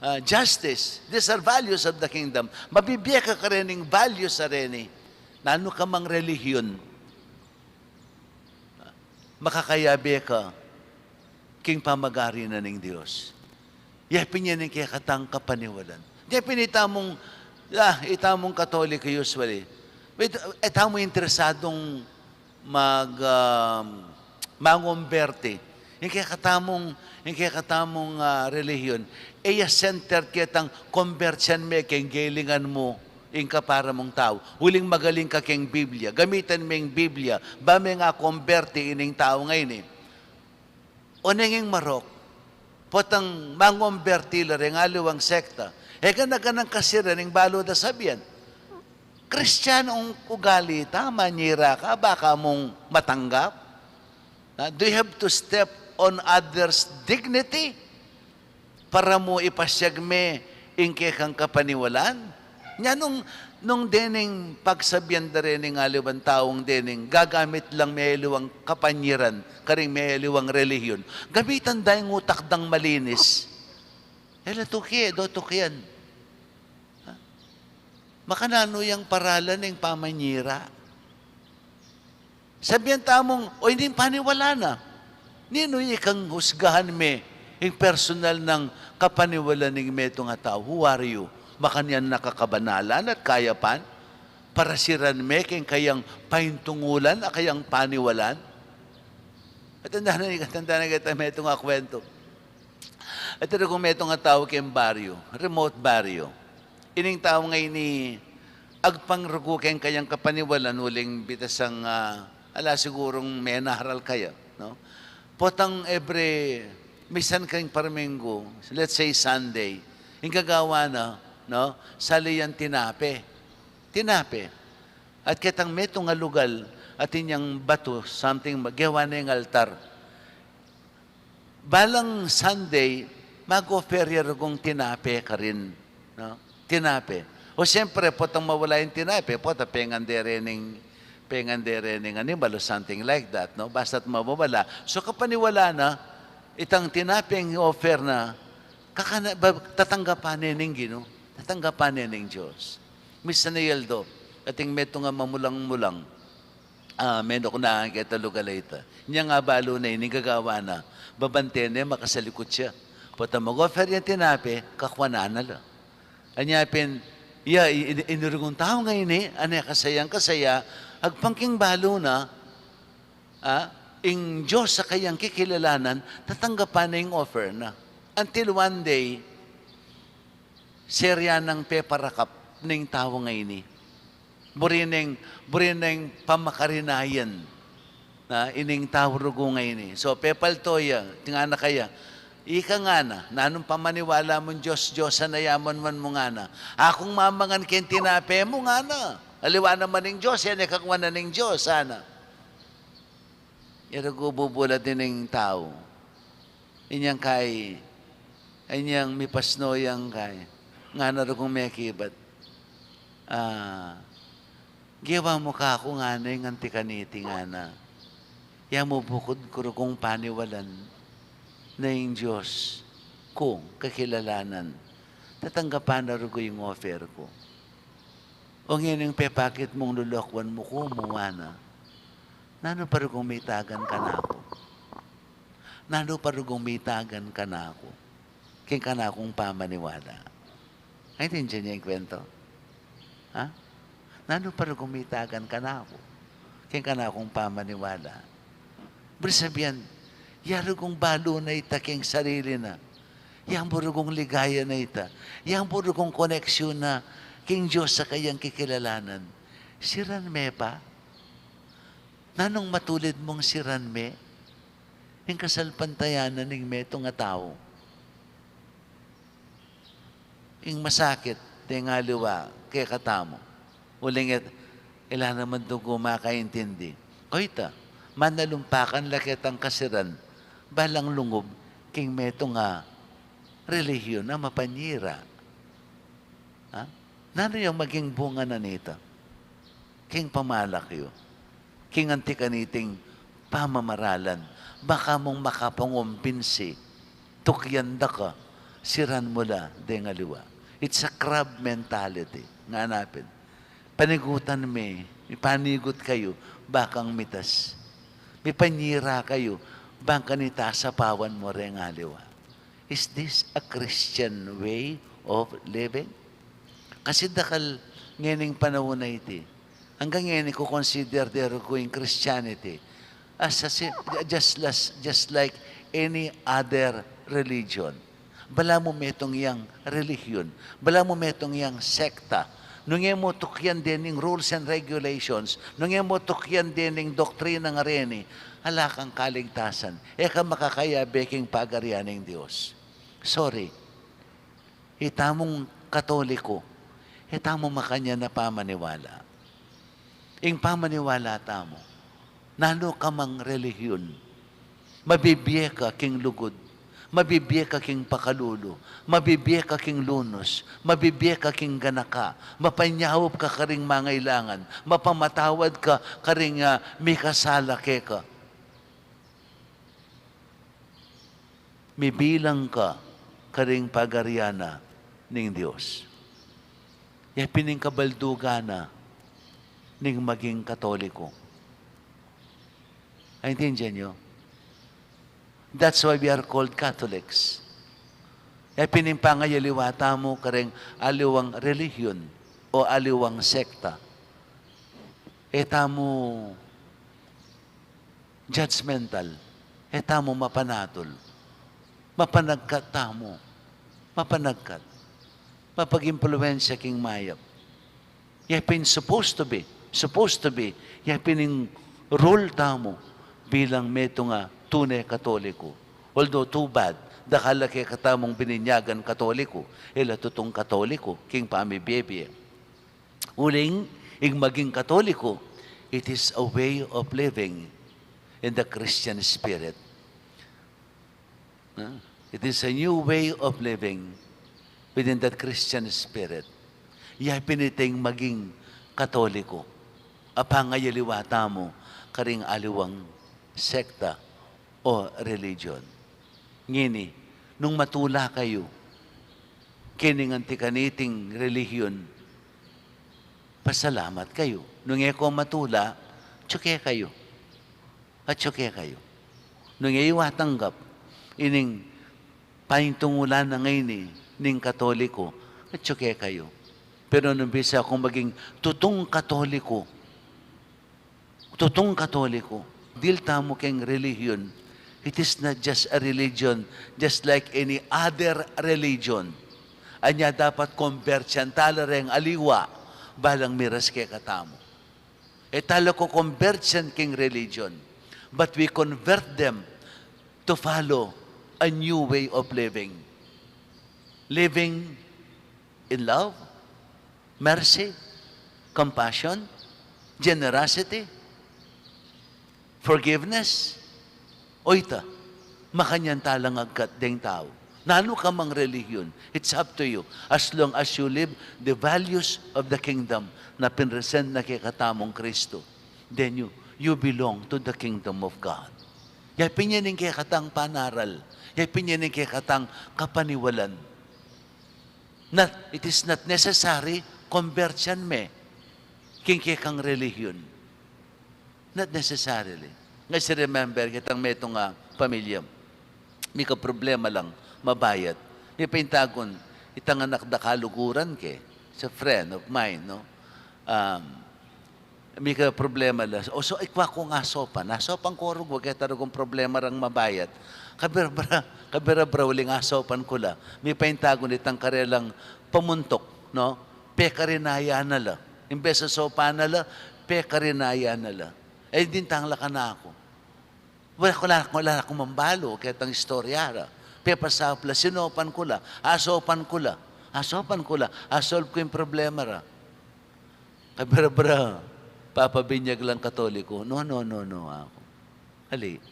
Ah, justice. These are values of the kingdom. Mabibie ka karening values a reni. Nanu ka mang relihiyon, makakayabe ka king pamagari na ning Dios. Ya pin yan ing kekatang kapaniwalan. Ya pin itamung, ah, itamung Katoliko usually. It-, itamu interesadung mag, um, mangumberti. Ing kekatamung, ing kekatamung, ah, relihiyon, e ya centered ketang kumbertian me keng gelingan mu ing kapara mung tau. Uling magaling ka keng Biblia, gamitan me ing Biblia, ba me nga kumberti ining tau ngeni. Oneng ing marok, potang mangumberti la reng aliwang sekta, e gana-ganang kasiran ing balu da sabian. Kristiyanong ugali ta, manyira ka, ba ka mung matanggap? Na, do you have to step on others' dignity para mu ipasiag me ing kekang kapaniwalan? Nya nung, nung dening pagsabian da rening aliwang taung dening gagamit lang me aliwang kapanyiran karing me aliwang relihiyon, gamitan da ing utak dang malinis. E la tuki, do tukian. Ha? Makananu yang paralan ing pamanyira? Sabian tamung, o, ini ing paniwala na. Ninu ikang husgahan me ing personal nang kapaniwalan ning metung a tau? Who are you? Makanyan na ka kabanalan at kayapan para siran me keng kayang paintungulan a kayang paniwalan? At tanda na, tanda na kita metung a kwento. At ito kung metung a tau keng baryo, remote baryo. Ining tau ngeni agpang rugu keng kayang kapaniwalan uling bitasang, ah, ala sigurung menaral kaya, no? Potang every, misan keng parminggu, let's say Sunday, ing gagawa na, no? Sali yang tinape. Tinape. At ketang metung a lugal, atin yang batu, something, gewa na ing altar. Balang Sunday, mag-offer ya rugung tinape karin, no? Tinape. O, siyempre, potang mawala ing tinape, pota pengan de rening, pengan de rening animal o something like that, no? Basta't mawawala. So, kapaniwala na, itang tinapeng offer na, kakana-, ba-, tatanggapan ne ning Ginu, tatanggapan ne ning Dios. Misan a aldo, ating metung a mamulang-mulang, ah, menuknaan keta lugal a ita. Inya nga balu na ini gagawa na, babante ne, makasalikut ya. Potang mag-offer yang tinape, kakuanan na la. Anya pin, ya, i-, i-, inurugung tau ngeni, ane kasayang kasaya, agpang king balu na, ah, ing Dios a kayang kikilalanan, tatanggapan ne ing offer na. Until one day, serya nang peparakap ning tau ngeni. Buri neng, buri neng pamakarinayan na ining tau rugu ngeni. So, pepalto ya, ngana kaya, ika ngana, nanung pamaniwala mung Dios-diosan a yamanman mu ngana. Akung mamangan keng tinape mu ngana. Aliwa naman ning Dios, yan e kakuanan ning Dios, ngana. Irugu bubula din ing tau. Inyang kai, inyang mipasno yang kai. Ngana rugung mekibat. Ah, gewa mu kaku ngana ing anti kaniti ngana. Ya mu bukud ku rugung paniwalan na ing Dios ku, kakilalanan. Tatanggapan na rugu ing offer ku. O ngeni ing pepakit mung lolokuan mu ku mu ngana. Nanu pa rugung mitagan kanaku? Nanu pa rugung mitagan kanaku? Keng kanakung pamaniwala. Naintindian ye ing kwento? Ha? Nanu pa rugung mitagan kanaku? Keng kanakung pamaniwala. Buri sabian, ya rugung balu na ita keng sarili na. Yang bu rugung ligaya na ita. Yang bu rugung koneksyon na keng Dios a kayang kikilalanan. Siran me pa? Nanung matulid mung siran me ing kasalpantayanan ning metung a tau? Ing masakit deng aliwa kekatamu, uling e, e la naman dugu makaintindi. Koita, manalumpakan la ketang kasiran, balang lungub king metung a relihiyon a mapanyira. Ha? Nanu yang maging bunga na nita? King pamalak yu, king anti kaniting pamamaralan, baka mung makapangumbinsi, tukyan da ka, siran mu la deng aliwa. It's a crab mentality. Ngana pin, panigutan me, mipanigut kayu, bakang mitas. Mipanyira kayu, bang kanita sapawan mu reng aliwa. Is this a Christian way of living? Kasi dakal ngening panaun a iti, anggang ngeni ku-consider de rugu ing Christianity as a si-, just las-, just like any other religion. Balamu metung yang relihiyon, balamu metung yang sekta, nung e mu tukyan dening rules and regulations, nung e mu tukyan dening doktrina a reni, ala kang kaligtasan, e ka makakayabe king pagarian ning Dios. Sorry. Itamung Katoliko, e tamu makanyan a pamaniwala. Ing pamaniwala tamu, nanu ka mang relihiyon, mabibie ka king lugud, mabibie ka king pakalulu, mabibie ka king lunus, mabibie ka king ganaka, mapanyaup ka karing mangailangan, mapamatawad ka karing, ah, mikasala keka. Mibilang ka karing pagarian na ning Dios. Ya pin ing kabaldugan na ning maging Katoliko. Naintindihan yu? That's why we are called Catholics. Ya pin ing pangayaliwa tamu karing aliwang relihiyon o aliwang sekta. E tamu judgmental, e tamu mapanatul. Mapanagkat tamu. Mapanagkat. Mapag-impluwensya king mayap. Ya pin supposed to be, supposed to be, ya pin ing role tamu bilang metung a tune Katoliko. Although too bad, dakal a kekatamung bininyagan Katoliko, e la tutung Katoliko king pamibie-bie. Uling, ing maging Katoliko, it is a way of living in the Christian spirit. Ah, it is a new way of living within that Christian spirit. Ya pin iting maging Katoliko a pangayaliwa tamu karing aliwang sekta o religion. Ngeni, nung matula kayu kening anti kaniting relihiyon, pasalamat kayu. Nung e ko matula, atsu ke kayu. Atsu ke kayu. Nung e yu atanggap ining paintungulan na ngeni ning Katoliko, atsu ke kayu. Pero nung bisa kung maging tutung Katoliko, tutung Katoliko, dili tamu keng relihiyon. It is not just a religion, just like any other religion. Anya dapat kombertyan tala reng aliwa, balang miras kekatamu. E tala ko-kombertyan king religion, but we convert them to follow a new way of living. Living in love, mercy, compassion, generosity, forgiveness. O ita, makanyan talang agkat deng tau. Nanu ka mang relihiyon, it's up to you. As long as you live the values of the kingdom na pinresent na kekatamung Kristo, then you, you belong to the kingdom of God. Ya pin yan ing kekatang panaral. Ya pin yan ing kekatang kapaniwalan. Not, it is not necessary, kombertyan me king kekang relihiyon. Not necessarily. Nga si remember kitang metung a pamilya, mika problema lang mabayat. Mipainta kung itang anak da kaluguran ke, it's a friend of mine, no? Um, mika problema la. O, so, ikwa kung asopan. Asopan ko rugwa, keta rugung problema rang mabayat. Kabira-bira, kabira-bira uling asopan ku la. Mipainta kung itang karelang pamuntuk, no? Pekarinaya na la. Imbes a saupan na la, pekarinaya na la. E, dintang la kanaku. Wala ku, wala ku, wala ku mambalu ketang istorya ra. Pepasaup la, sinaupan ku la, asaupan ku la, asaupan ku la, asolve ku ing problema ra. Kabira-bira, papabinyag lang Katoliko. No, no, no, no, aku. Ali.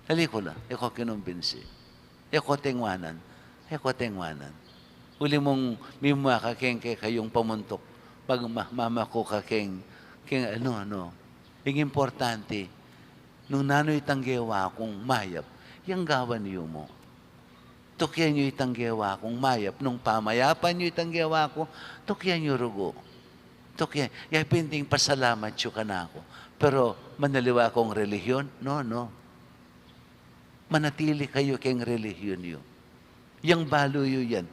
Ali ku la, e ku kinumbinsi. E ku tengwanan. E ku tengwanan. Uli mung mimua ka keng kekayung pamuntuk. Pag ma-, mamaku ka keng, keng ano, ano. Ing importante, nung nanu itang gewa kung mayap, yang gawan yu mu. Tukian yu itang gewa kung mayap. Nung pamayapan yu itang gewa ku, tukian yu rugu. Tukian, ya pin ding pasalamat yu kanaku. Pero manaliwa kung relihiyon? No, no. Manatili kayu keng relihiyon yu. Yang balu yu yan.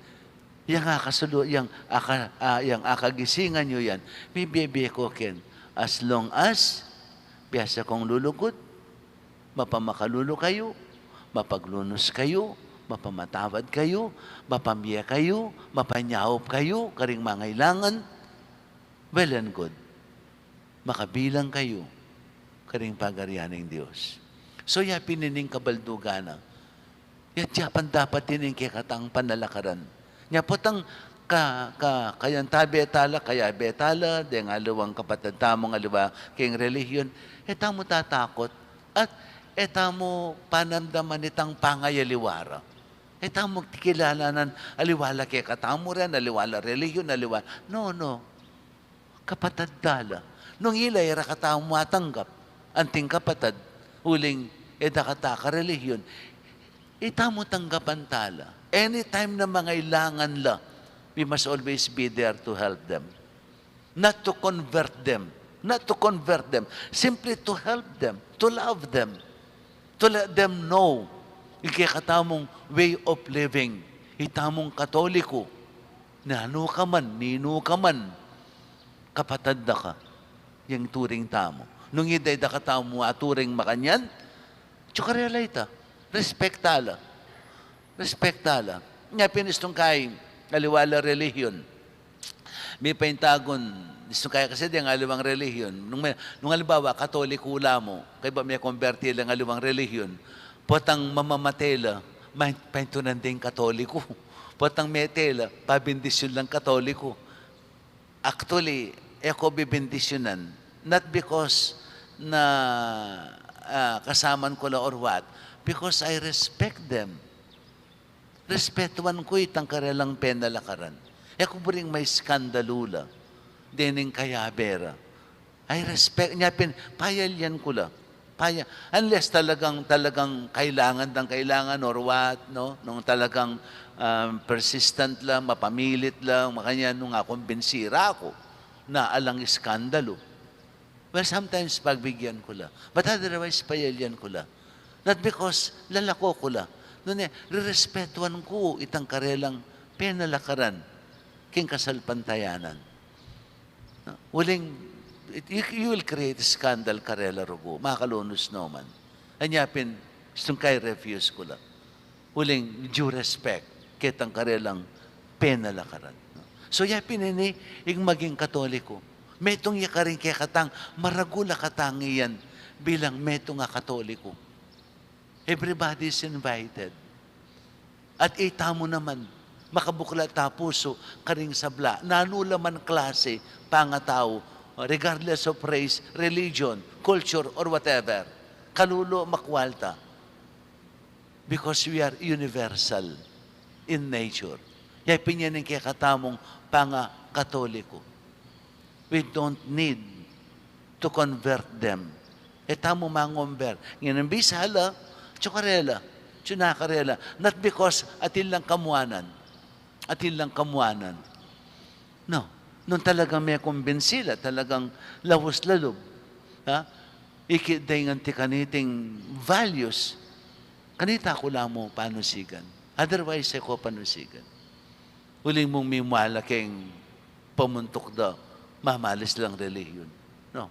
Yang akasulu-, yang aka-, ah, yang akagisingan yu yan. Mibie-bie ku ken. As long as, biasa kung lulugud, mapamakalulu kayu, mapaglunus kayu, mapamatawad kayu, mapamie kayu, mapanyaup kayu, karing mangailangan, well and good. Makabilang kayu karing pagarian ning Dios. So, ya pin ining kabaldugan na. Yatya pan dapat ining kekatang panalakaran. Nya potang ka, ka, kayantabe tala, kayabe tala, deng aliwang kapatad tamung aliwa keng relihiyon, e tamu tatakut, at e tamu panamdaman itang pangayaliwa ra. E tamu kilalanan aliwa la kekatamu ren, aliwa la relihiyon, aliwa. No, no. Kapatad tala. Nung ila e ra katamu atanggap anting kapatad, uling e da kata karelihiyon, itamu tanggapan tala. Anytime na mangailangan la, we must always be there to help them. Not to convert them. Not to convert them. Simply to help them, to love them, to let them know ing kekatamung way of living. Itamung Katoliko, nanu ka man, ninu ka man, kapatad da ka. Yang turing tamu. Nung ida e da katamu aturing makanyan, atyu karela ita. Respect tala. Respect tala. Nya pin istung kai, aliwa la relihiyon. Mipaintagun, istung kai kasi deng aliwang relihiyon. Nung me-, nung alimbawa, Katoliko la mu, kaybat mekomberti lang aliwang relihiyon. Potang mamamate la, mai-, paintunan deng Katoliko. Potang mete la, pabindisyun lang Katoliko. Actually, e ku bibindisyunan, not because na, ah, kasaman ku la or what, because I respect them. Respetuan ku itang karelang penalakaran. E ku buring maiskandalu la dening kayabe ra. I respect, nya pin, payalian ku la. Paya-, unless talagang, talagang kailangan dang kailangan or what, no? Nung talagang, um, persistent la, mapamilit la, makanyan, nung akumbinsi ra ku na alang iskandalu. Well, sometimes pagbigyan ku la. But otherwise, payalian ku la. Not because lalako ku la. Nune, rerespetuan ku itang karelang penalakaran king kasalpantayanan. No? Uling, it, you, you will create scandal karela rugu, makalunus no man. Anya pin, istung kai refuse ku la. Uling due respect ketang karelang penalakaran. No? So, ya pin ini, ing maging Katoliko. Metung ya karing kekatang, maragul a katang iyan bilang metung a Katoliko. Everybody is invited. At itamu naman, makabuklat a pusu karing sabla, nanu la man klase pangatau, regardless of race, religion, culture, or whatever. Kalulu, makwalta. Because we are universal in nature. Ya pin yan ing kekatamung panga-Katoliko. We don't need to convert them. E tamu mangomber. Ngening bisa la, atyu karela, atyu na karela. Not because atin lang kamuanan. Atin lang kamuanan. No. Nung talagang mekumbinsi la, talagang laus la lub, ha? Ikit da ing anti kaniting values, kanita ku la mu panusigan. Otherwise, e ku panusigan. Uling mung mimua la keng pamuntuk da, mamalis lang relihiyon. No,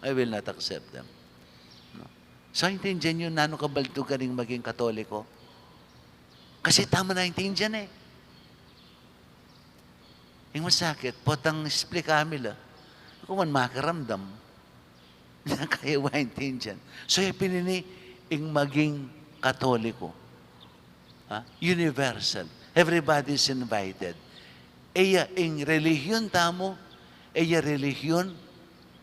I will not accept them. No. So, intindian yu nanu kabaldugan ning maging Katoliko. Kasi tamu na intindian e. Ing masakit, potang explika mi la. Kuman makiramdam. Kaya wa intindian. So, e pin ini ing maging Katoliko. Ha? Universal. Everybody is invited. E ya ing relihiyon tamu, e ya relihiyon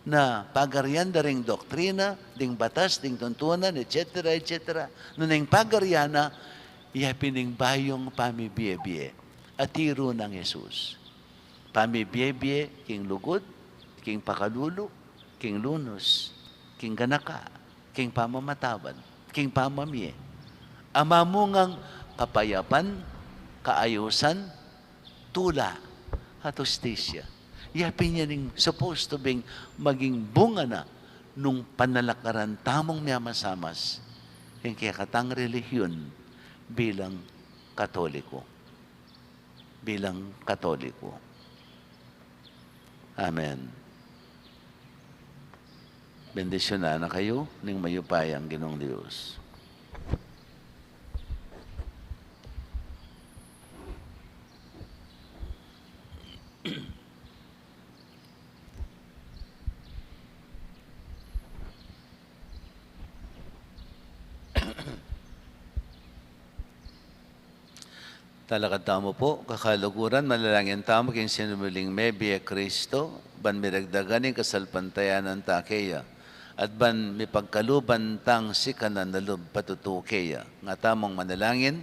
na pagarian da ring doktrina, ding batas, ding tuntunan, et cetera, et cetera. Nune ing pagarian na, ya pin ing bayung pamibie-bie. Atiru nang Jesus. Pamibie-bie king lugud, king pakalulu, king lunus, king ganaka, king pamamatawad, king pamamie. Amamungang kapayapan, kaayusan, tula, at hustisya. Ya pin yan ing supposed to be maging bunga na nung panalakaran tamung miyamasamas king kekatang relihiyon bilang Katoliko. Bilang Katoliko. Amen. Bendisyunan na kayu ning mayupayang Ginung Dios. Talakad tamu pu, kakaluguran, manalangin tamu king sinumiling mebie Kristo, ban miragdagan ing kasalpantayanan ta keya, at ban mipagkaluban tang sikanan a lub patutu keya. Nga tamung manalangin,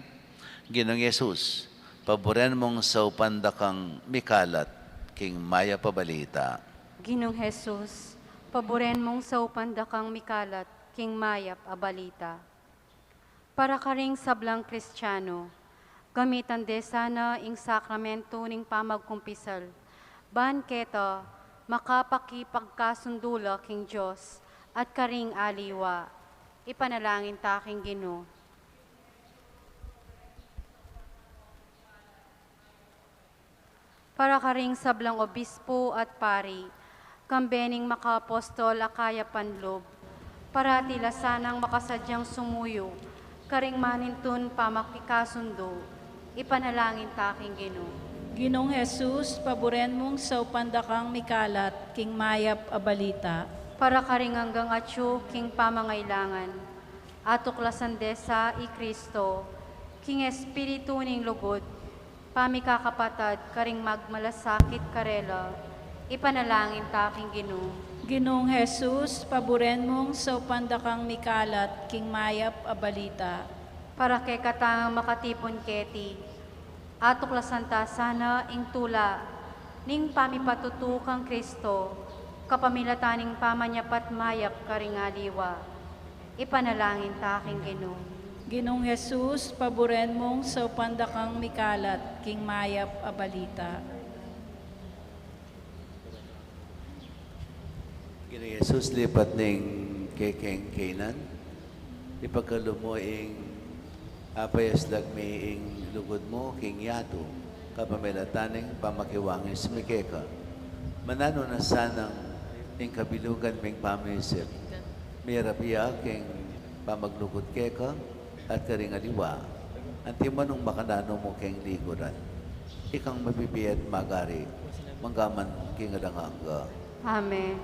Ginung Jesus, paburen mung saupan da kang mikalat king mayap a balita. Ginung Jesus, paburen mung saupan da kang mikalat king mayap a balita. Para karing sablang Kristiano, gamitan de sana ing sakramentu ning pamagkumpisal, ban keta makapakipagkasundu la king Dios at karing aliwa. Ipanalangin ta king Ginu. Para karing sablang obispo at pari, kambe ning makaapostol a kayapan lub, parati la sanang makasadyang sumuyu karing manintun pamakikasundu. Ipanalangin ta king Ginu. Ginung Jesus, paburen mung saupan da kang mikalat king mayap a balita. Para karing anggang atyu king pamangailangan, atuklasan de sa i Kristo king espiritu ning lugud, pamikakapatad karing magmalasakit karela. Ipanalangin ta king Ginu. Ginung Jesus, paburen mung saupan da kang mikalat king mayap a balita. Para kekatang makatipun keti, atuklasan ta sana ing tula ning pamipatutu kang Kristo kapamilatan ning pamanyapat mayap karing aliwa. Ipanalangin ta king Ginu. Ginung Jesus, paburen mung saupan da kang mikalat king mayap a balita. Ginung Jesus, lipat ning kekeng kainan, ipagkalub mu ing apayas lagmi ing lugud mu king yatu, kapamilatan ning pamakiwangis mi keka. Mananu na sanang ing kabilugan ming pamisip, mirap ya king pamaglugud keka at karing aliwa, anti man nung makananu mu keng liguran. Ikang mabibie at magari, mangga man king alang angga. Amen.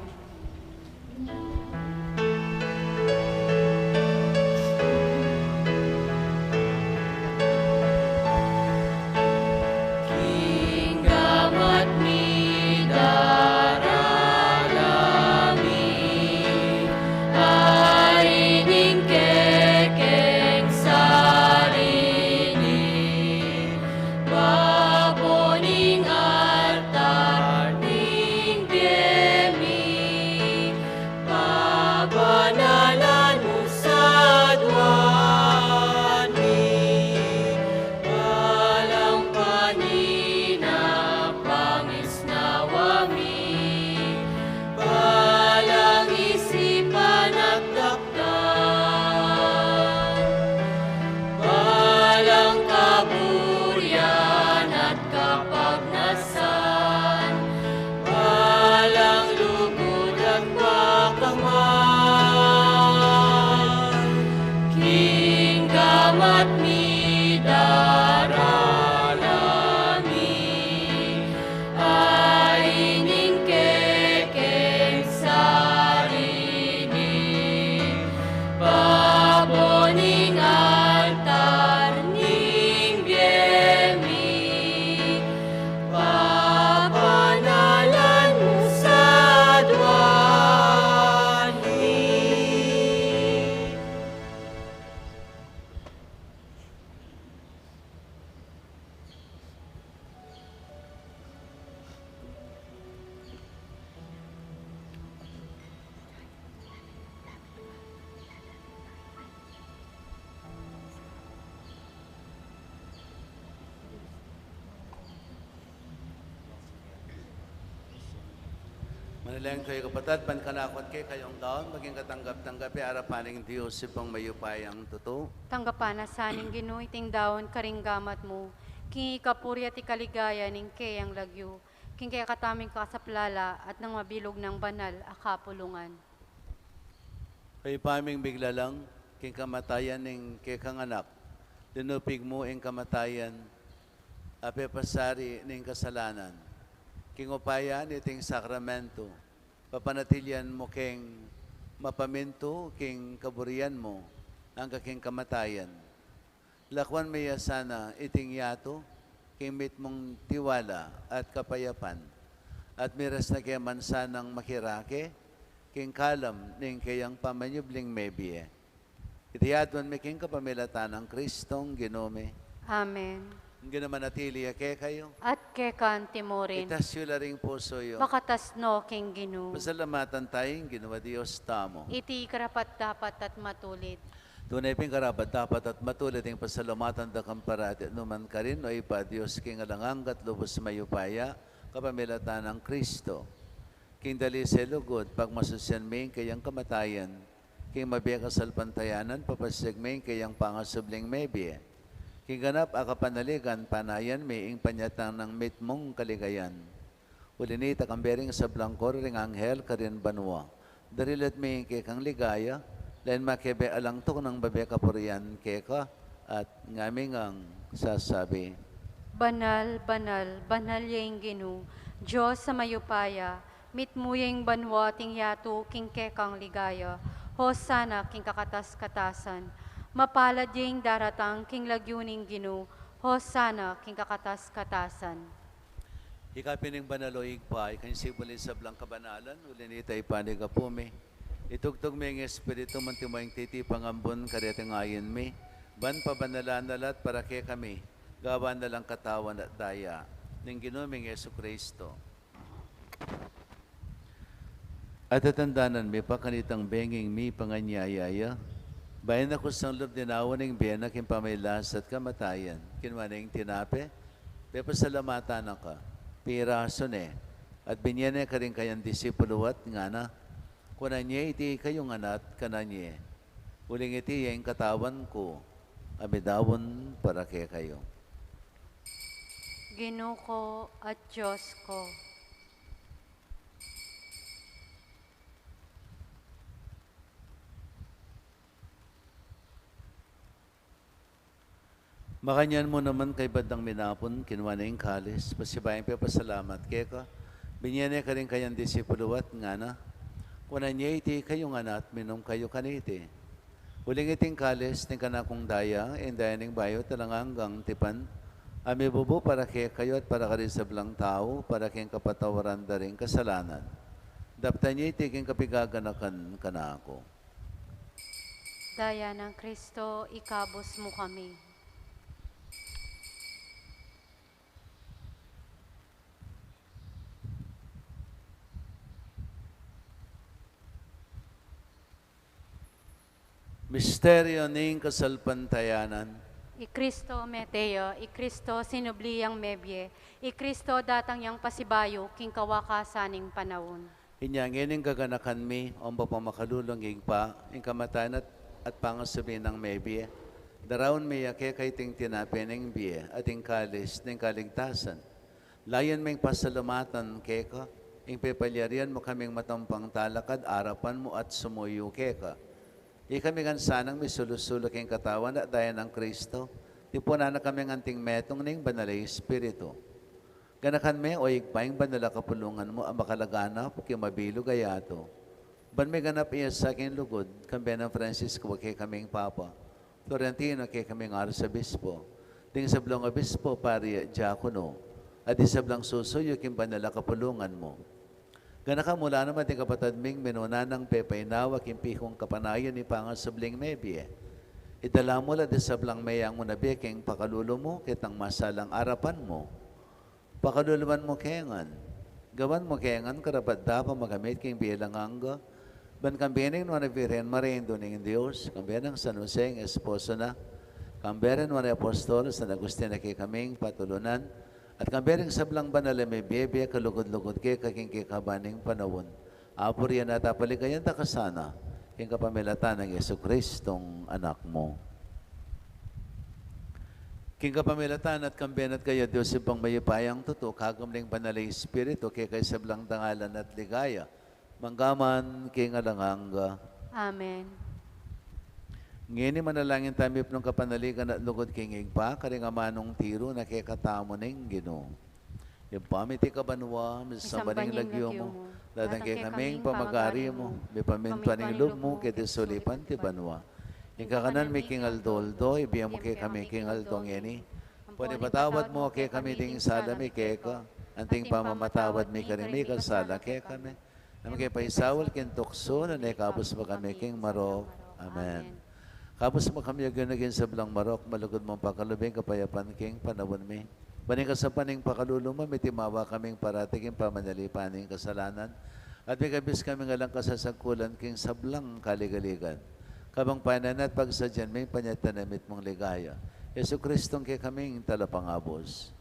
King gamat mi darala mi, a ining kekeng sarili, babo ning altar ning bie mi, pabanalan mu sa aduan mi, balang panina pangisnawa mi, balang isipan at dakdal, balang kaburian at kapagnasan, balang lugud at pakamal, king gamat mi darala mi, a ining keke Manalangin kayu, kapatad, ban kanaku at kekayu, ing daun maging katanggap-tanggap ya arapan ning Dios Ibpang mayupayang tutu. Tanggapan na sa ning Ginu iting daun karing gamat mu, king ikapuri at ikaligaya ning keyang lagyu, king kekatamung kasaplalan at ning mabilug nang banal a kapulungan. Kaybat ming biglalang, king kamatayan ning kekang Anak, linupig mu ing kamatayan a pepasari ning kasalanan. King upaya niting sakramentu, papanatilian mu keng mapamintu king kaburian mu angga king kamatayan. Lakuan me ya sana iting yatu king mitmung tiwala at kapayapan, at miras na ke man sanang makirake king kalam ning keyang pamanyubling mebie. Iti aduan mi king kapamilatan nang Kristong Ginu mi. Amen. Ing Ginu manatili ya kekayu. At keka mu rin. Itas yu la ring pusu yu. Makatas no king Ginu. Pasalamatan taya ing Ginu a Dios tamu. Iti karapat-dapat at matulid. Tune ping karapat-dapat at matulid ing pasalamatan da ka parati at nukarin man, O Ibpa, Dios king alang angga at lubus mayupaya, kapamilatan nang Kristo. King dalisel lugud, pagmasusian mi ing keyang kamatayan, king mabie a kasalpantayanan, papasiag mi ing keyang pangasubling mebie. King ganap a kapanaligan, panayan mi ing panyatang nang mitmung kaligayan. Uli nita, kambe ring sablang koro ring anghel karin banua, daralit mi ing kekang ligaya, lain makebe alang tuknang babie kapurian keka, at ngaming sasabi: Banal, banal, banal ya ing Ginu, Dios a mayupaya, mitmu ya ing banua at ing yatu king kekang ligaya. Hosana king kakatas-katasan. Mapalad ya ing daratang king lagyu ning Ginu. Hosana king kakatas-katasan. Ika pin ing banal, O Ibpa, ika ing sibul ning sablang kabanalan, uli nita ipanyawad mi. Itugtug mi ing Espiritu mu, antimo ing titipang ambun kareting ain mi, ban pabanalan na la at para kekami gawan na lang katawan at daya ning Ginu ming Jesucristo. At tatandanan mi pa kanitang benging mipanganyaya ya, bayu na kusang lub dinaun ing bie na king pamagkasakit at kamatayan, kinua ne ing tinape, pepasalamatan na ka, pirasu ne, at binie ne karing kayang disipulu at ngana: Kunan ye iti kayu ngan at kanan ye, uling iti ya ing katawan ku, a midaun para kekayu. Ginu ku at Dios ku. Makanyan mu naman, kaybat dang minapun, kinua ne ing kalis, pasibayu yang pepasalamat keka, binie ne karing kayang disipulu at ngana: Kunan ye iti kayu ngan at minum kayu kaniti, uling iti ing kalis ning kanakung daya, ing daya ning bayu at alang anggang tipan, a mibubu para kekayu at para karing sablang tau, para king kapatawaran da ring kasalanan. Daptan ye iti king kapigaganakan kanaku. Daya nang Kristo, ikabus mu kami. Misteryu ning kasalpantayanan. I Kristo mete ya, i Kristo sinubli yang mebie, i Kristo datang yang pasibayu king kawakasan ning panaun. Inya ngeni gaganakan mi, o mapamakalulung Ibpa, ing kamatayan at, at pangasubli nang mebie. Daraun mi ya keka iting tinape ning bie, at ing kalis ning kaligtasan. Layun ming pasalamatan keka ing pepalyarian mu kaming matampang talakad arapan mu at sumuyu keka. Ikami ngan sanang misulu-sulu king katawan at daya nang Kristo, tipunan na kaming anting metung ning Banal a Espiritu. Ganakan me, o Ibpa, ing banal a kapulungan mu a makalaganap king mabilug a yatu, ban miganap ya sa king lugud, kambe nang Francisco a kekaming Papa, Florentino a kekaming Arsobispo, ding sablang obispo, pari at diakono, at ding sablang susuyu king banal a kapulungan mu. Ganakan mu la naman ding kapatad ming minuna nang pepainawa king pikung kapanayan ning pangasubling mebie. Idala mu la ding sablang meyangu na bie king pakalulu mu, ketang masalang arapan mu. Pakaluluan mu ke ngan. Gawan mu ke ngan karapat-dapat makamit king bie alang angga, ban kambe ning Nuan a Virgen Maria, Indu ning Dios, kambe nang San Jose, ing esposo na, kambe ring Nuan a Apostol, San Agustin a kekaming patulunan, At kambe ring sablang banal a mibie-bie kalugud-lugud keka king kekaban ning panaun, apurian at apaligayan da ka sana, king kapamilatan nang Jesucristong Anak mu. King kapamilatan at kambe na at kaya, Dios Ibpang mayupayang tutu, kagum ning Banal a Espiritu, keka ing sablang dangalan at ligaya, mangga man king alang angga. Amen. Ngeni manalangin tamu, mipnung kapanaligan at lugud king Ibpa, karing amanung tiru na kekatamu ning Ginu. Ibpa mi, atiu ka banua, misamban ing lagyu mu, datang kekami ing pamagari mu, mipamintuan ing lub mu keti sulip anti banua. Ing kakanan mi king aldo-aldo ibie mu kekami king aldo ngeni. Ampon ipatawad mu kekami ding sala mi keka, anti ing pamamatawad mi karing mikasala kekami. E mu ke paisaul king tuksu, nune ikabus mu kami king marok. Amen. Ikabus mu kami, O Ginu, king sablang marok, malugud mung pakalub ing kapayapan king panaun mi. Ban king kasapan ning pakalulu mu, mitimawa kaming parati king pamanalipan ning kasalanan, at mikabus kaming alang kasasagkulan king sablang kaligaligan, kabang payanan at pagsadyan mi ing panyatang na mitmung ligaya, Jesucristong kekaming Talapangabus.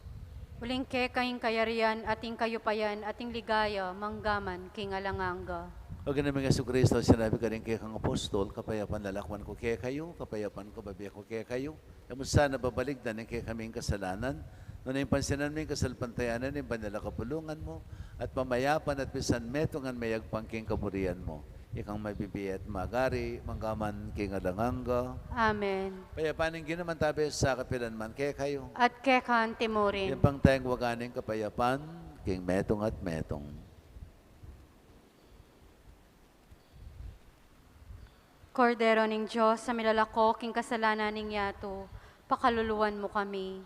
Uling keka ing kayarian, at ing kayupayan, at ing ligaya, mangga man king alang angga. O Ginu ming Jesucristo, sinabi mu karing kekang apostol, kapayapan lalakwan ku kekayu, kapayapan ku babie ku kekayu. E mu sana babaligdan ing kekaming kasalanan, nune pansinan mu ing kasalpantayanan ning banal a kapulungan mu, at pamayapan at pisanmetungan mayagpang king kaburian mu. Ikang mabibie at magari, mangga man king alang angga. Amen. Ing kapayapan ning Ginu mantabe sa kapilan man kekayu. At keka anti mu rin. Ing pangtayang waga ning kapayapan, king metung at metung. Kordero ning Dios, a milalako king kasalanan ning yatu, pakaluluan mu kami.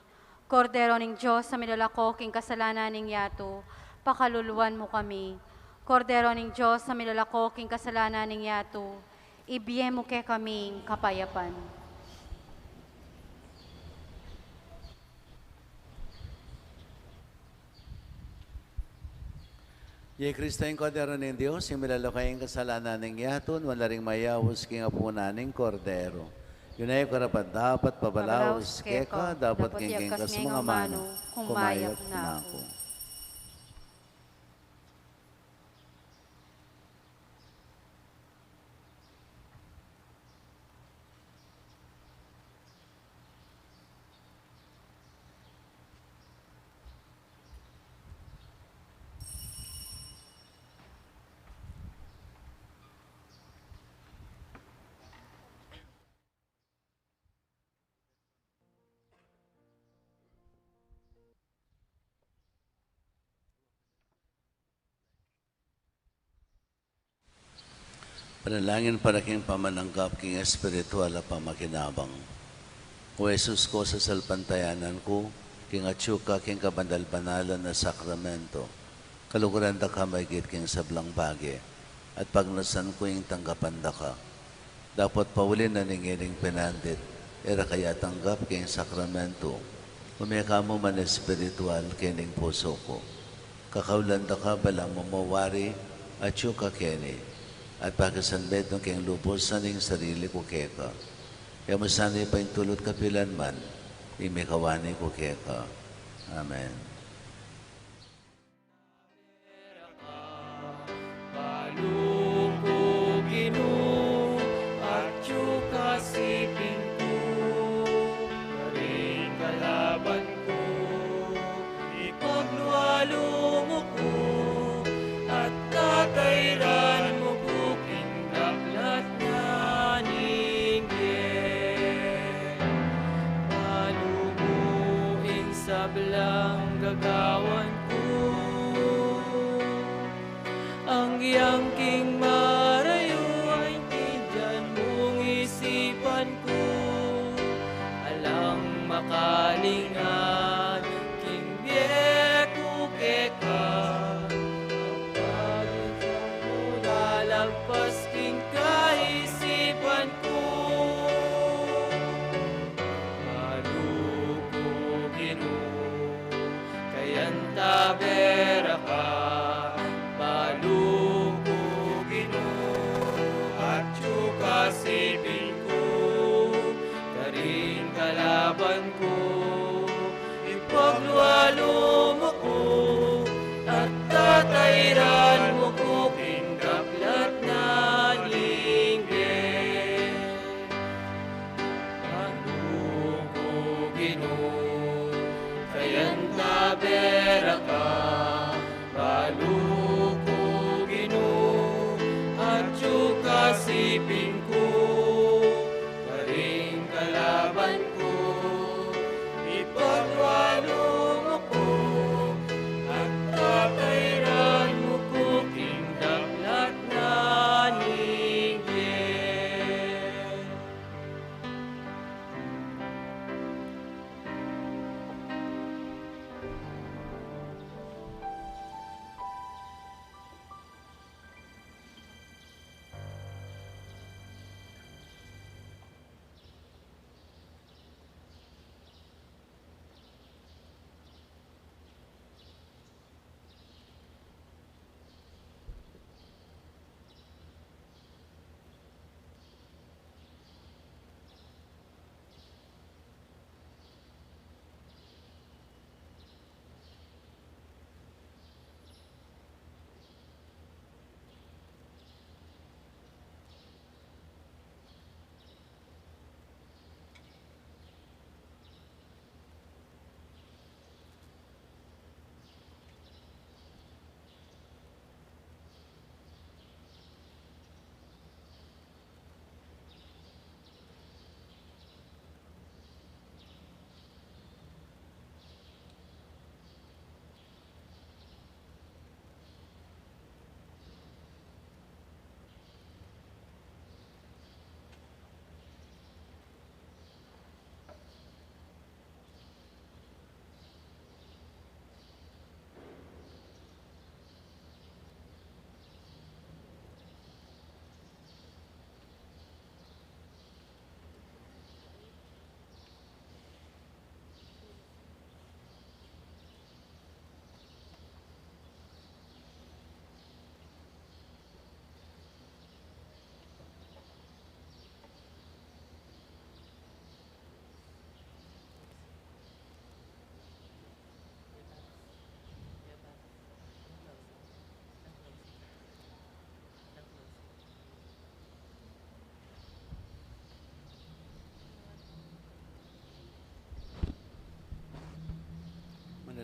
Kordero ning Dios, a milalako king kasalanan ning yatu, pakaluluan mu kami. Kordero ning Dios, a milalako king kasalanan ning yatu, ibie mu kekami ing kapayapan. Iya i Kristo, ing Kordero ning Dios, ing milalako king kasalanan ning yatu, nuan la ring mayaus king apunan ning Kordero. Nuan la ing karapat-dapat pabalaus keka, dapot king kekang kasmung amanu, kumayap na ku. Panalangin para king pamananggap king espiritual a pamakinabang. O Jesus ku, sasalpantayanan ku king atyu ka king kabanal-banalan a sakramento. Kaluguran da ka maigit king sablang bage, at pagnasan ku ing tanggapan da ka. Dapot pauli na ning ining penandit, e ra ka ya tanggap king sakramento, ume ka mu man espiritual king pusu ku. Kakaulan da ka balamu mo wari atyu ka keni, at pakisanmetung ke ing lubus ning sarili ku keka. E mu sana paintulut kapilan man ing mikawani ku keka. Amen. Balu ku, Ginu, atyu ka king siping ku, karing kalaban ku, ipaglualu mu ku, at tatairan mu ku king daklat na ning bie. Balu mu ing sablang gagawan ku, agyang king marayu, aintindian mung isipan ku, alang makalingat king bie ku keka. Pagpagitang ku lalagpas king kaisipan ku. Balu ku, Ginu, kayantabe ra ka. Balu ku, Ginu, atyu ka king siping ku, karing kalaban ku, ipaglualu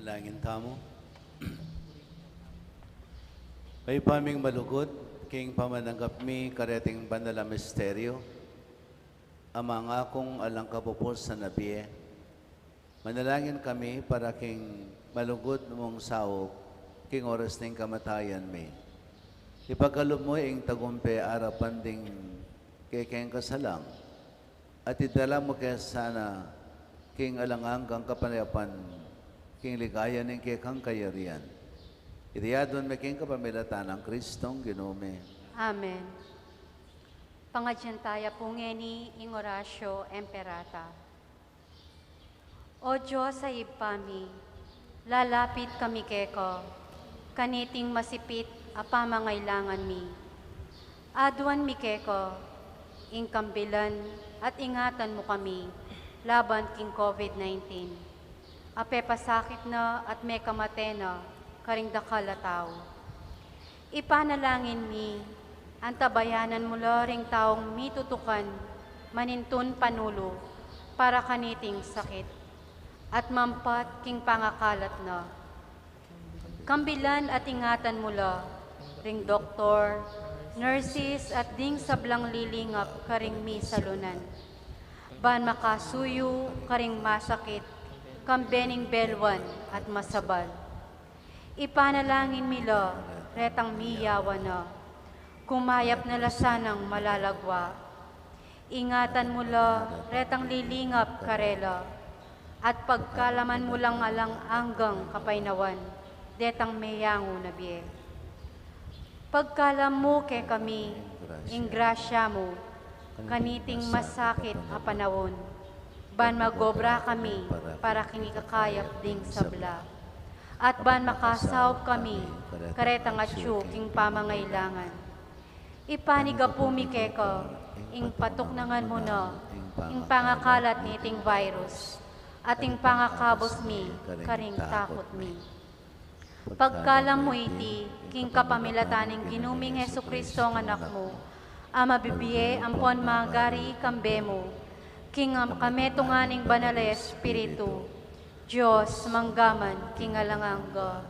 Langin tamu. Ibpa ming malugud, king pamananggap mi kareting banal a misteryo, a mangakung alang kapupusan a bie, manalangin kami para king malugud mung saup king oras ning kamatayan mi. Ipagkalub mu ing tagumpe arapan ding kekeng kasalang, at idala mu ke sana king alang anggang kapayapan, king ligaya ning kekang kayarian. Iti adwan mi king kapamilatan nang Kristong Ginu mi. Amen. Pangadyan taya pu ngeni ing Oratio Imperata. O Dios a Ibpa mi, lalapit kami keka, kaniting masipit a pamangailangan mi. Adwan mi keka, ing kambilan at ingatan mu kami laban king COVID nineteen, a pepasakit na at mekamate na karing dakal a tau. Ipanalangin mi, antabayanan mu la ring taung mitutukan manintun panulu para kaniting sakit, at mampat king pangakalat na. Kambilan at ingatan mu la ring doktor, nurses, at ding sablang lilingap karing misalunan, ban makasuyu karing masakit, kambe ning belwan at masabal. Ipanalangin mi la retang miyawan na, kumayap na la sanang malalagwa. Ingatan mu la retang lilingap karela, at pagkalaman mu lang alang anggang kapaynawan detang meyangu na bie. Pagkalam mu kekami ing grasya mu kaniting masakit a panaun, ban magobra kami para king ikakayap ding sabla, at ban makasaup kami karetang atyu king pamangailangan. Ipanigapu mi keka ing patuknangan mu na ing pangakalat niting virus, at ing pangakabus mi karing takut mi. Pagkalam mu iti king kapamilatan ning Ginu ming Jesucristo, a Anak mu, a mabibie ampon magari kambe mu, king am-, kametungan ning Banal a Espiritu, Dios, mangga man king alang angga.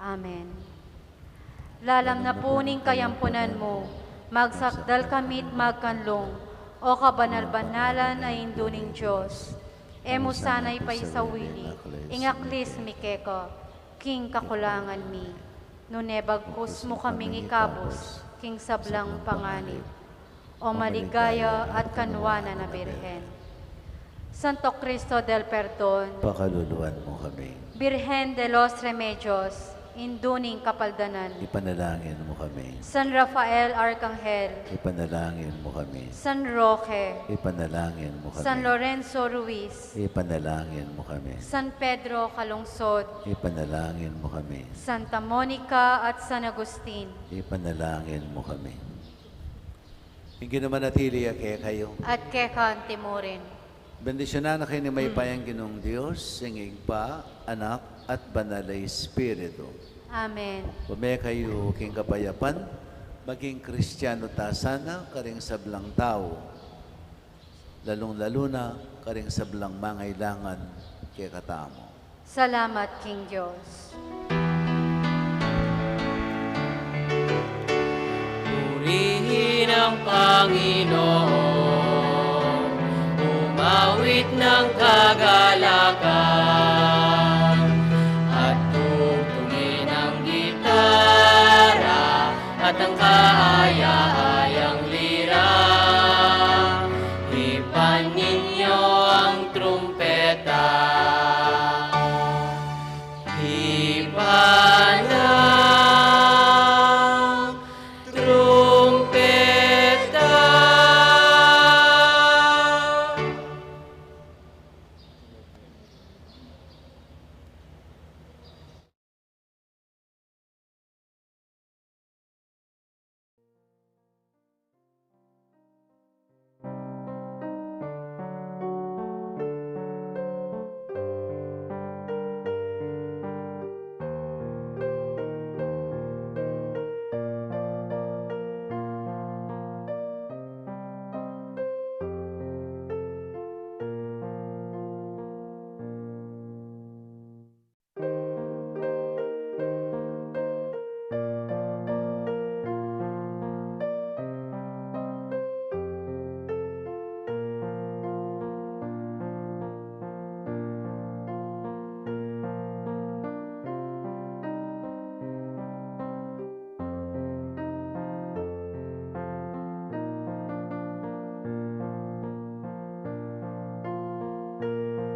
Amen. Lalam na pu ning kayampunan mu, magsakdal kami't magkanlung, o kabanal-banalan a Indu ning Dios. E mu sana ipaisawili ing aklis mi keka king kakulangan mi, nune bagkus mu kaming ikabus king sablang panganib, o maligaya at kanwanan a Birhen. Santo Cristo del Perdon, pakaluluan mu kami. Birhen de los Remedios, Indu ning Kapaldanan, ipanalangin mu kami. San Rafael Arkanghel, ipanalangin mu kami. San Roque, ipanalangin mu kami. San Lorenzo Ruiz, ipanalangin mu kami. San Pedro Calungsod, ipanalangin mu kami. Santa Monica at San Agustin, ipanalangin mu kami. Ing Ginu manatili ya kekayu. At keka naman murin. Bendisyunan na kayu ning mayupayang Ginung Dios, ing Ibpa, Anak, at Banal a Espiritu. Amen. Ume kayu king kapayapan, maging Kristiyanu ta sana karing sablang tau, lalung-lalu na karing sablang mangailangan kekatamu. Salamat king Dios. Purihin ang Panginoon, umawit ng kagalakan, at tugtugin ang gitara at ang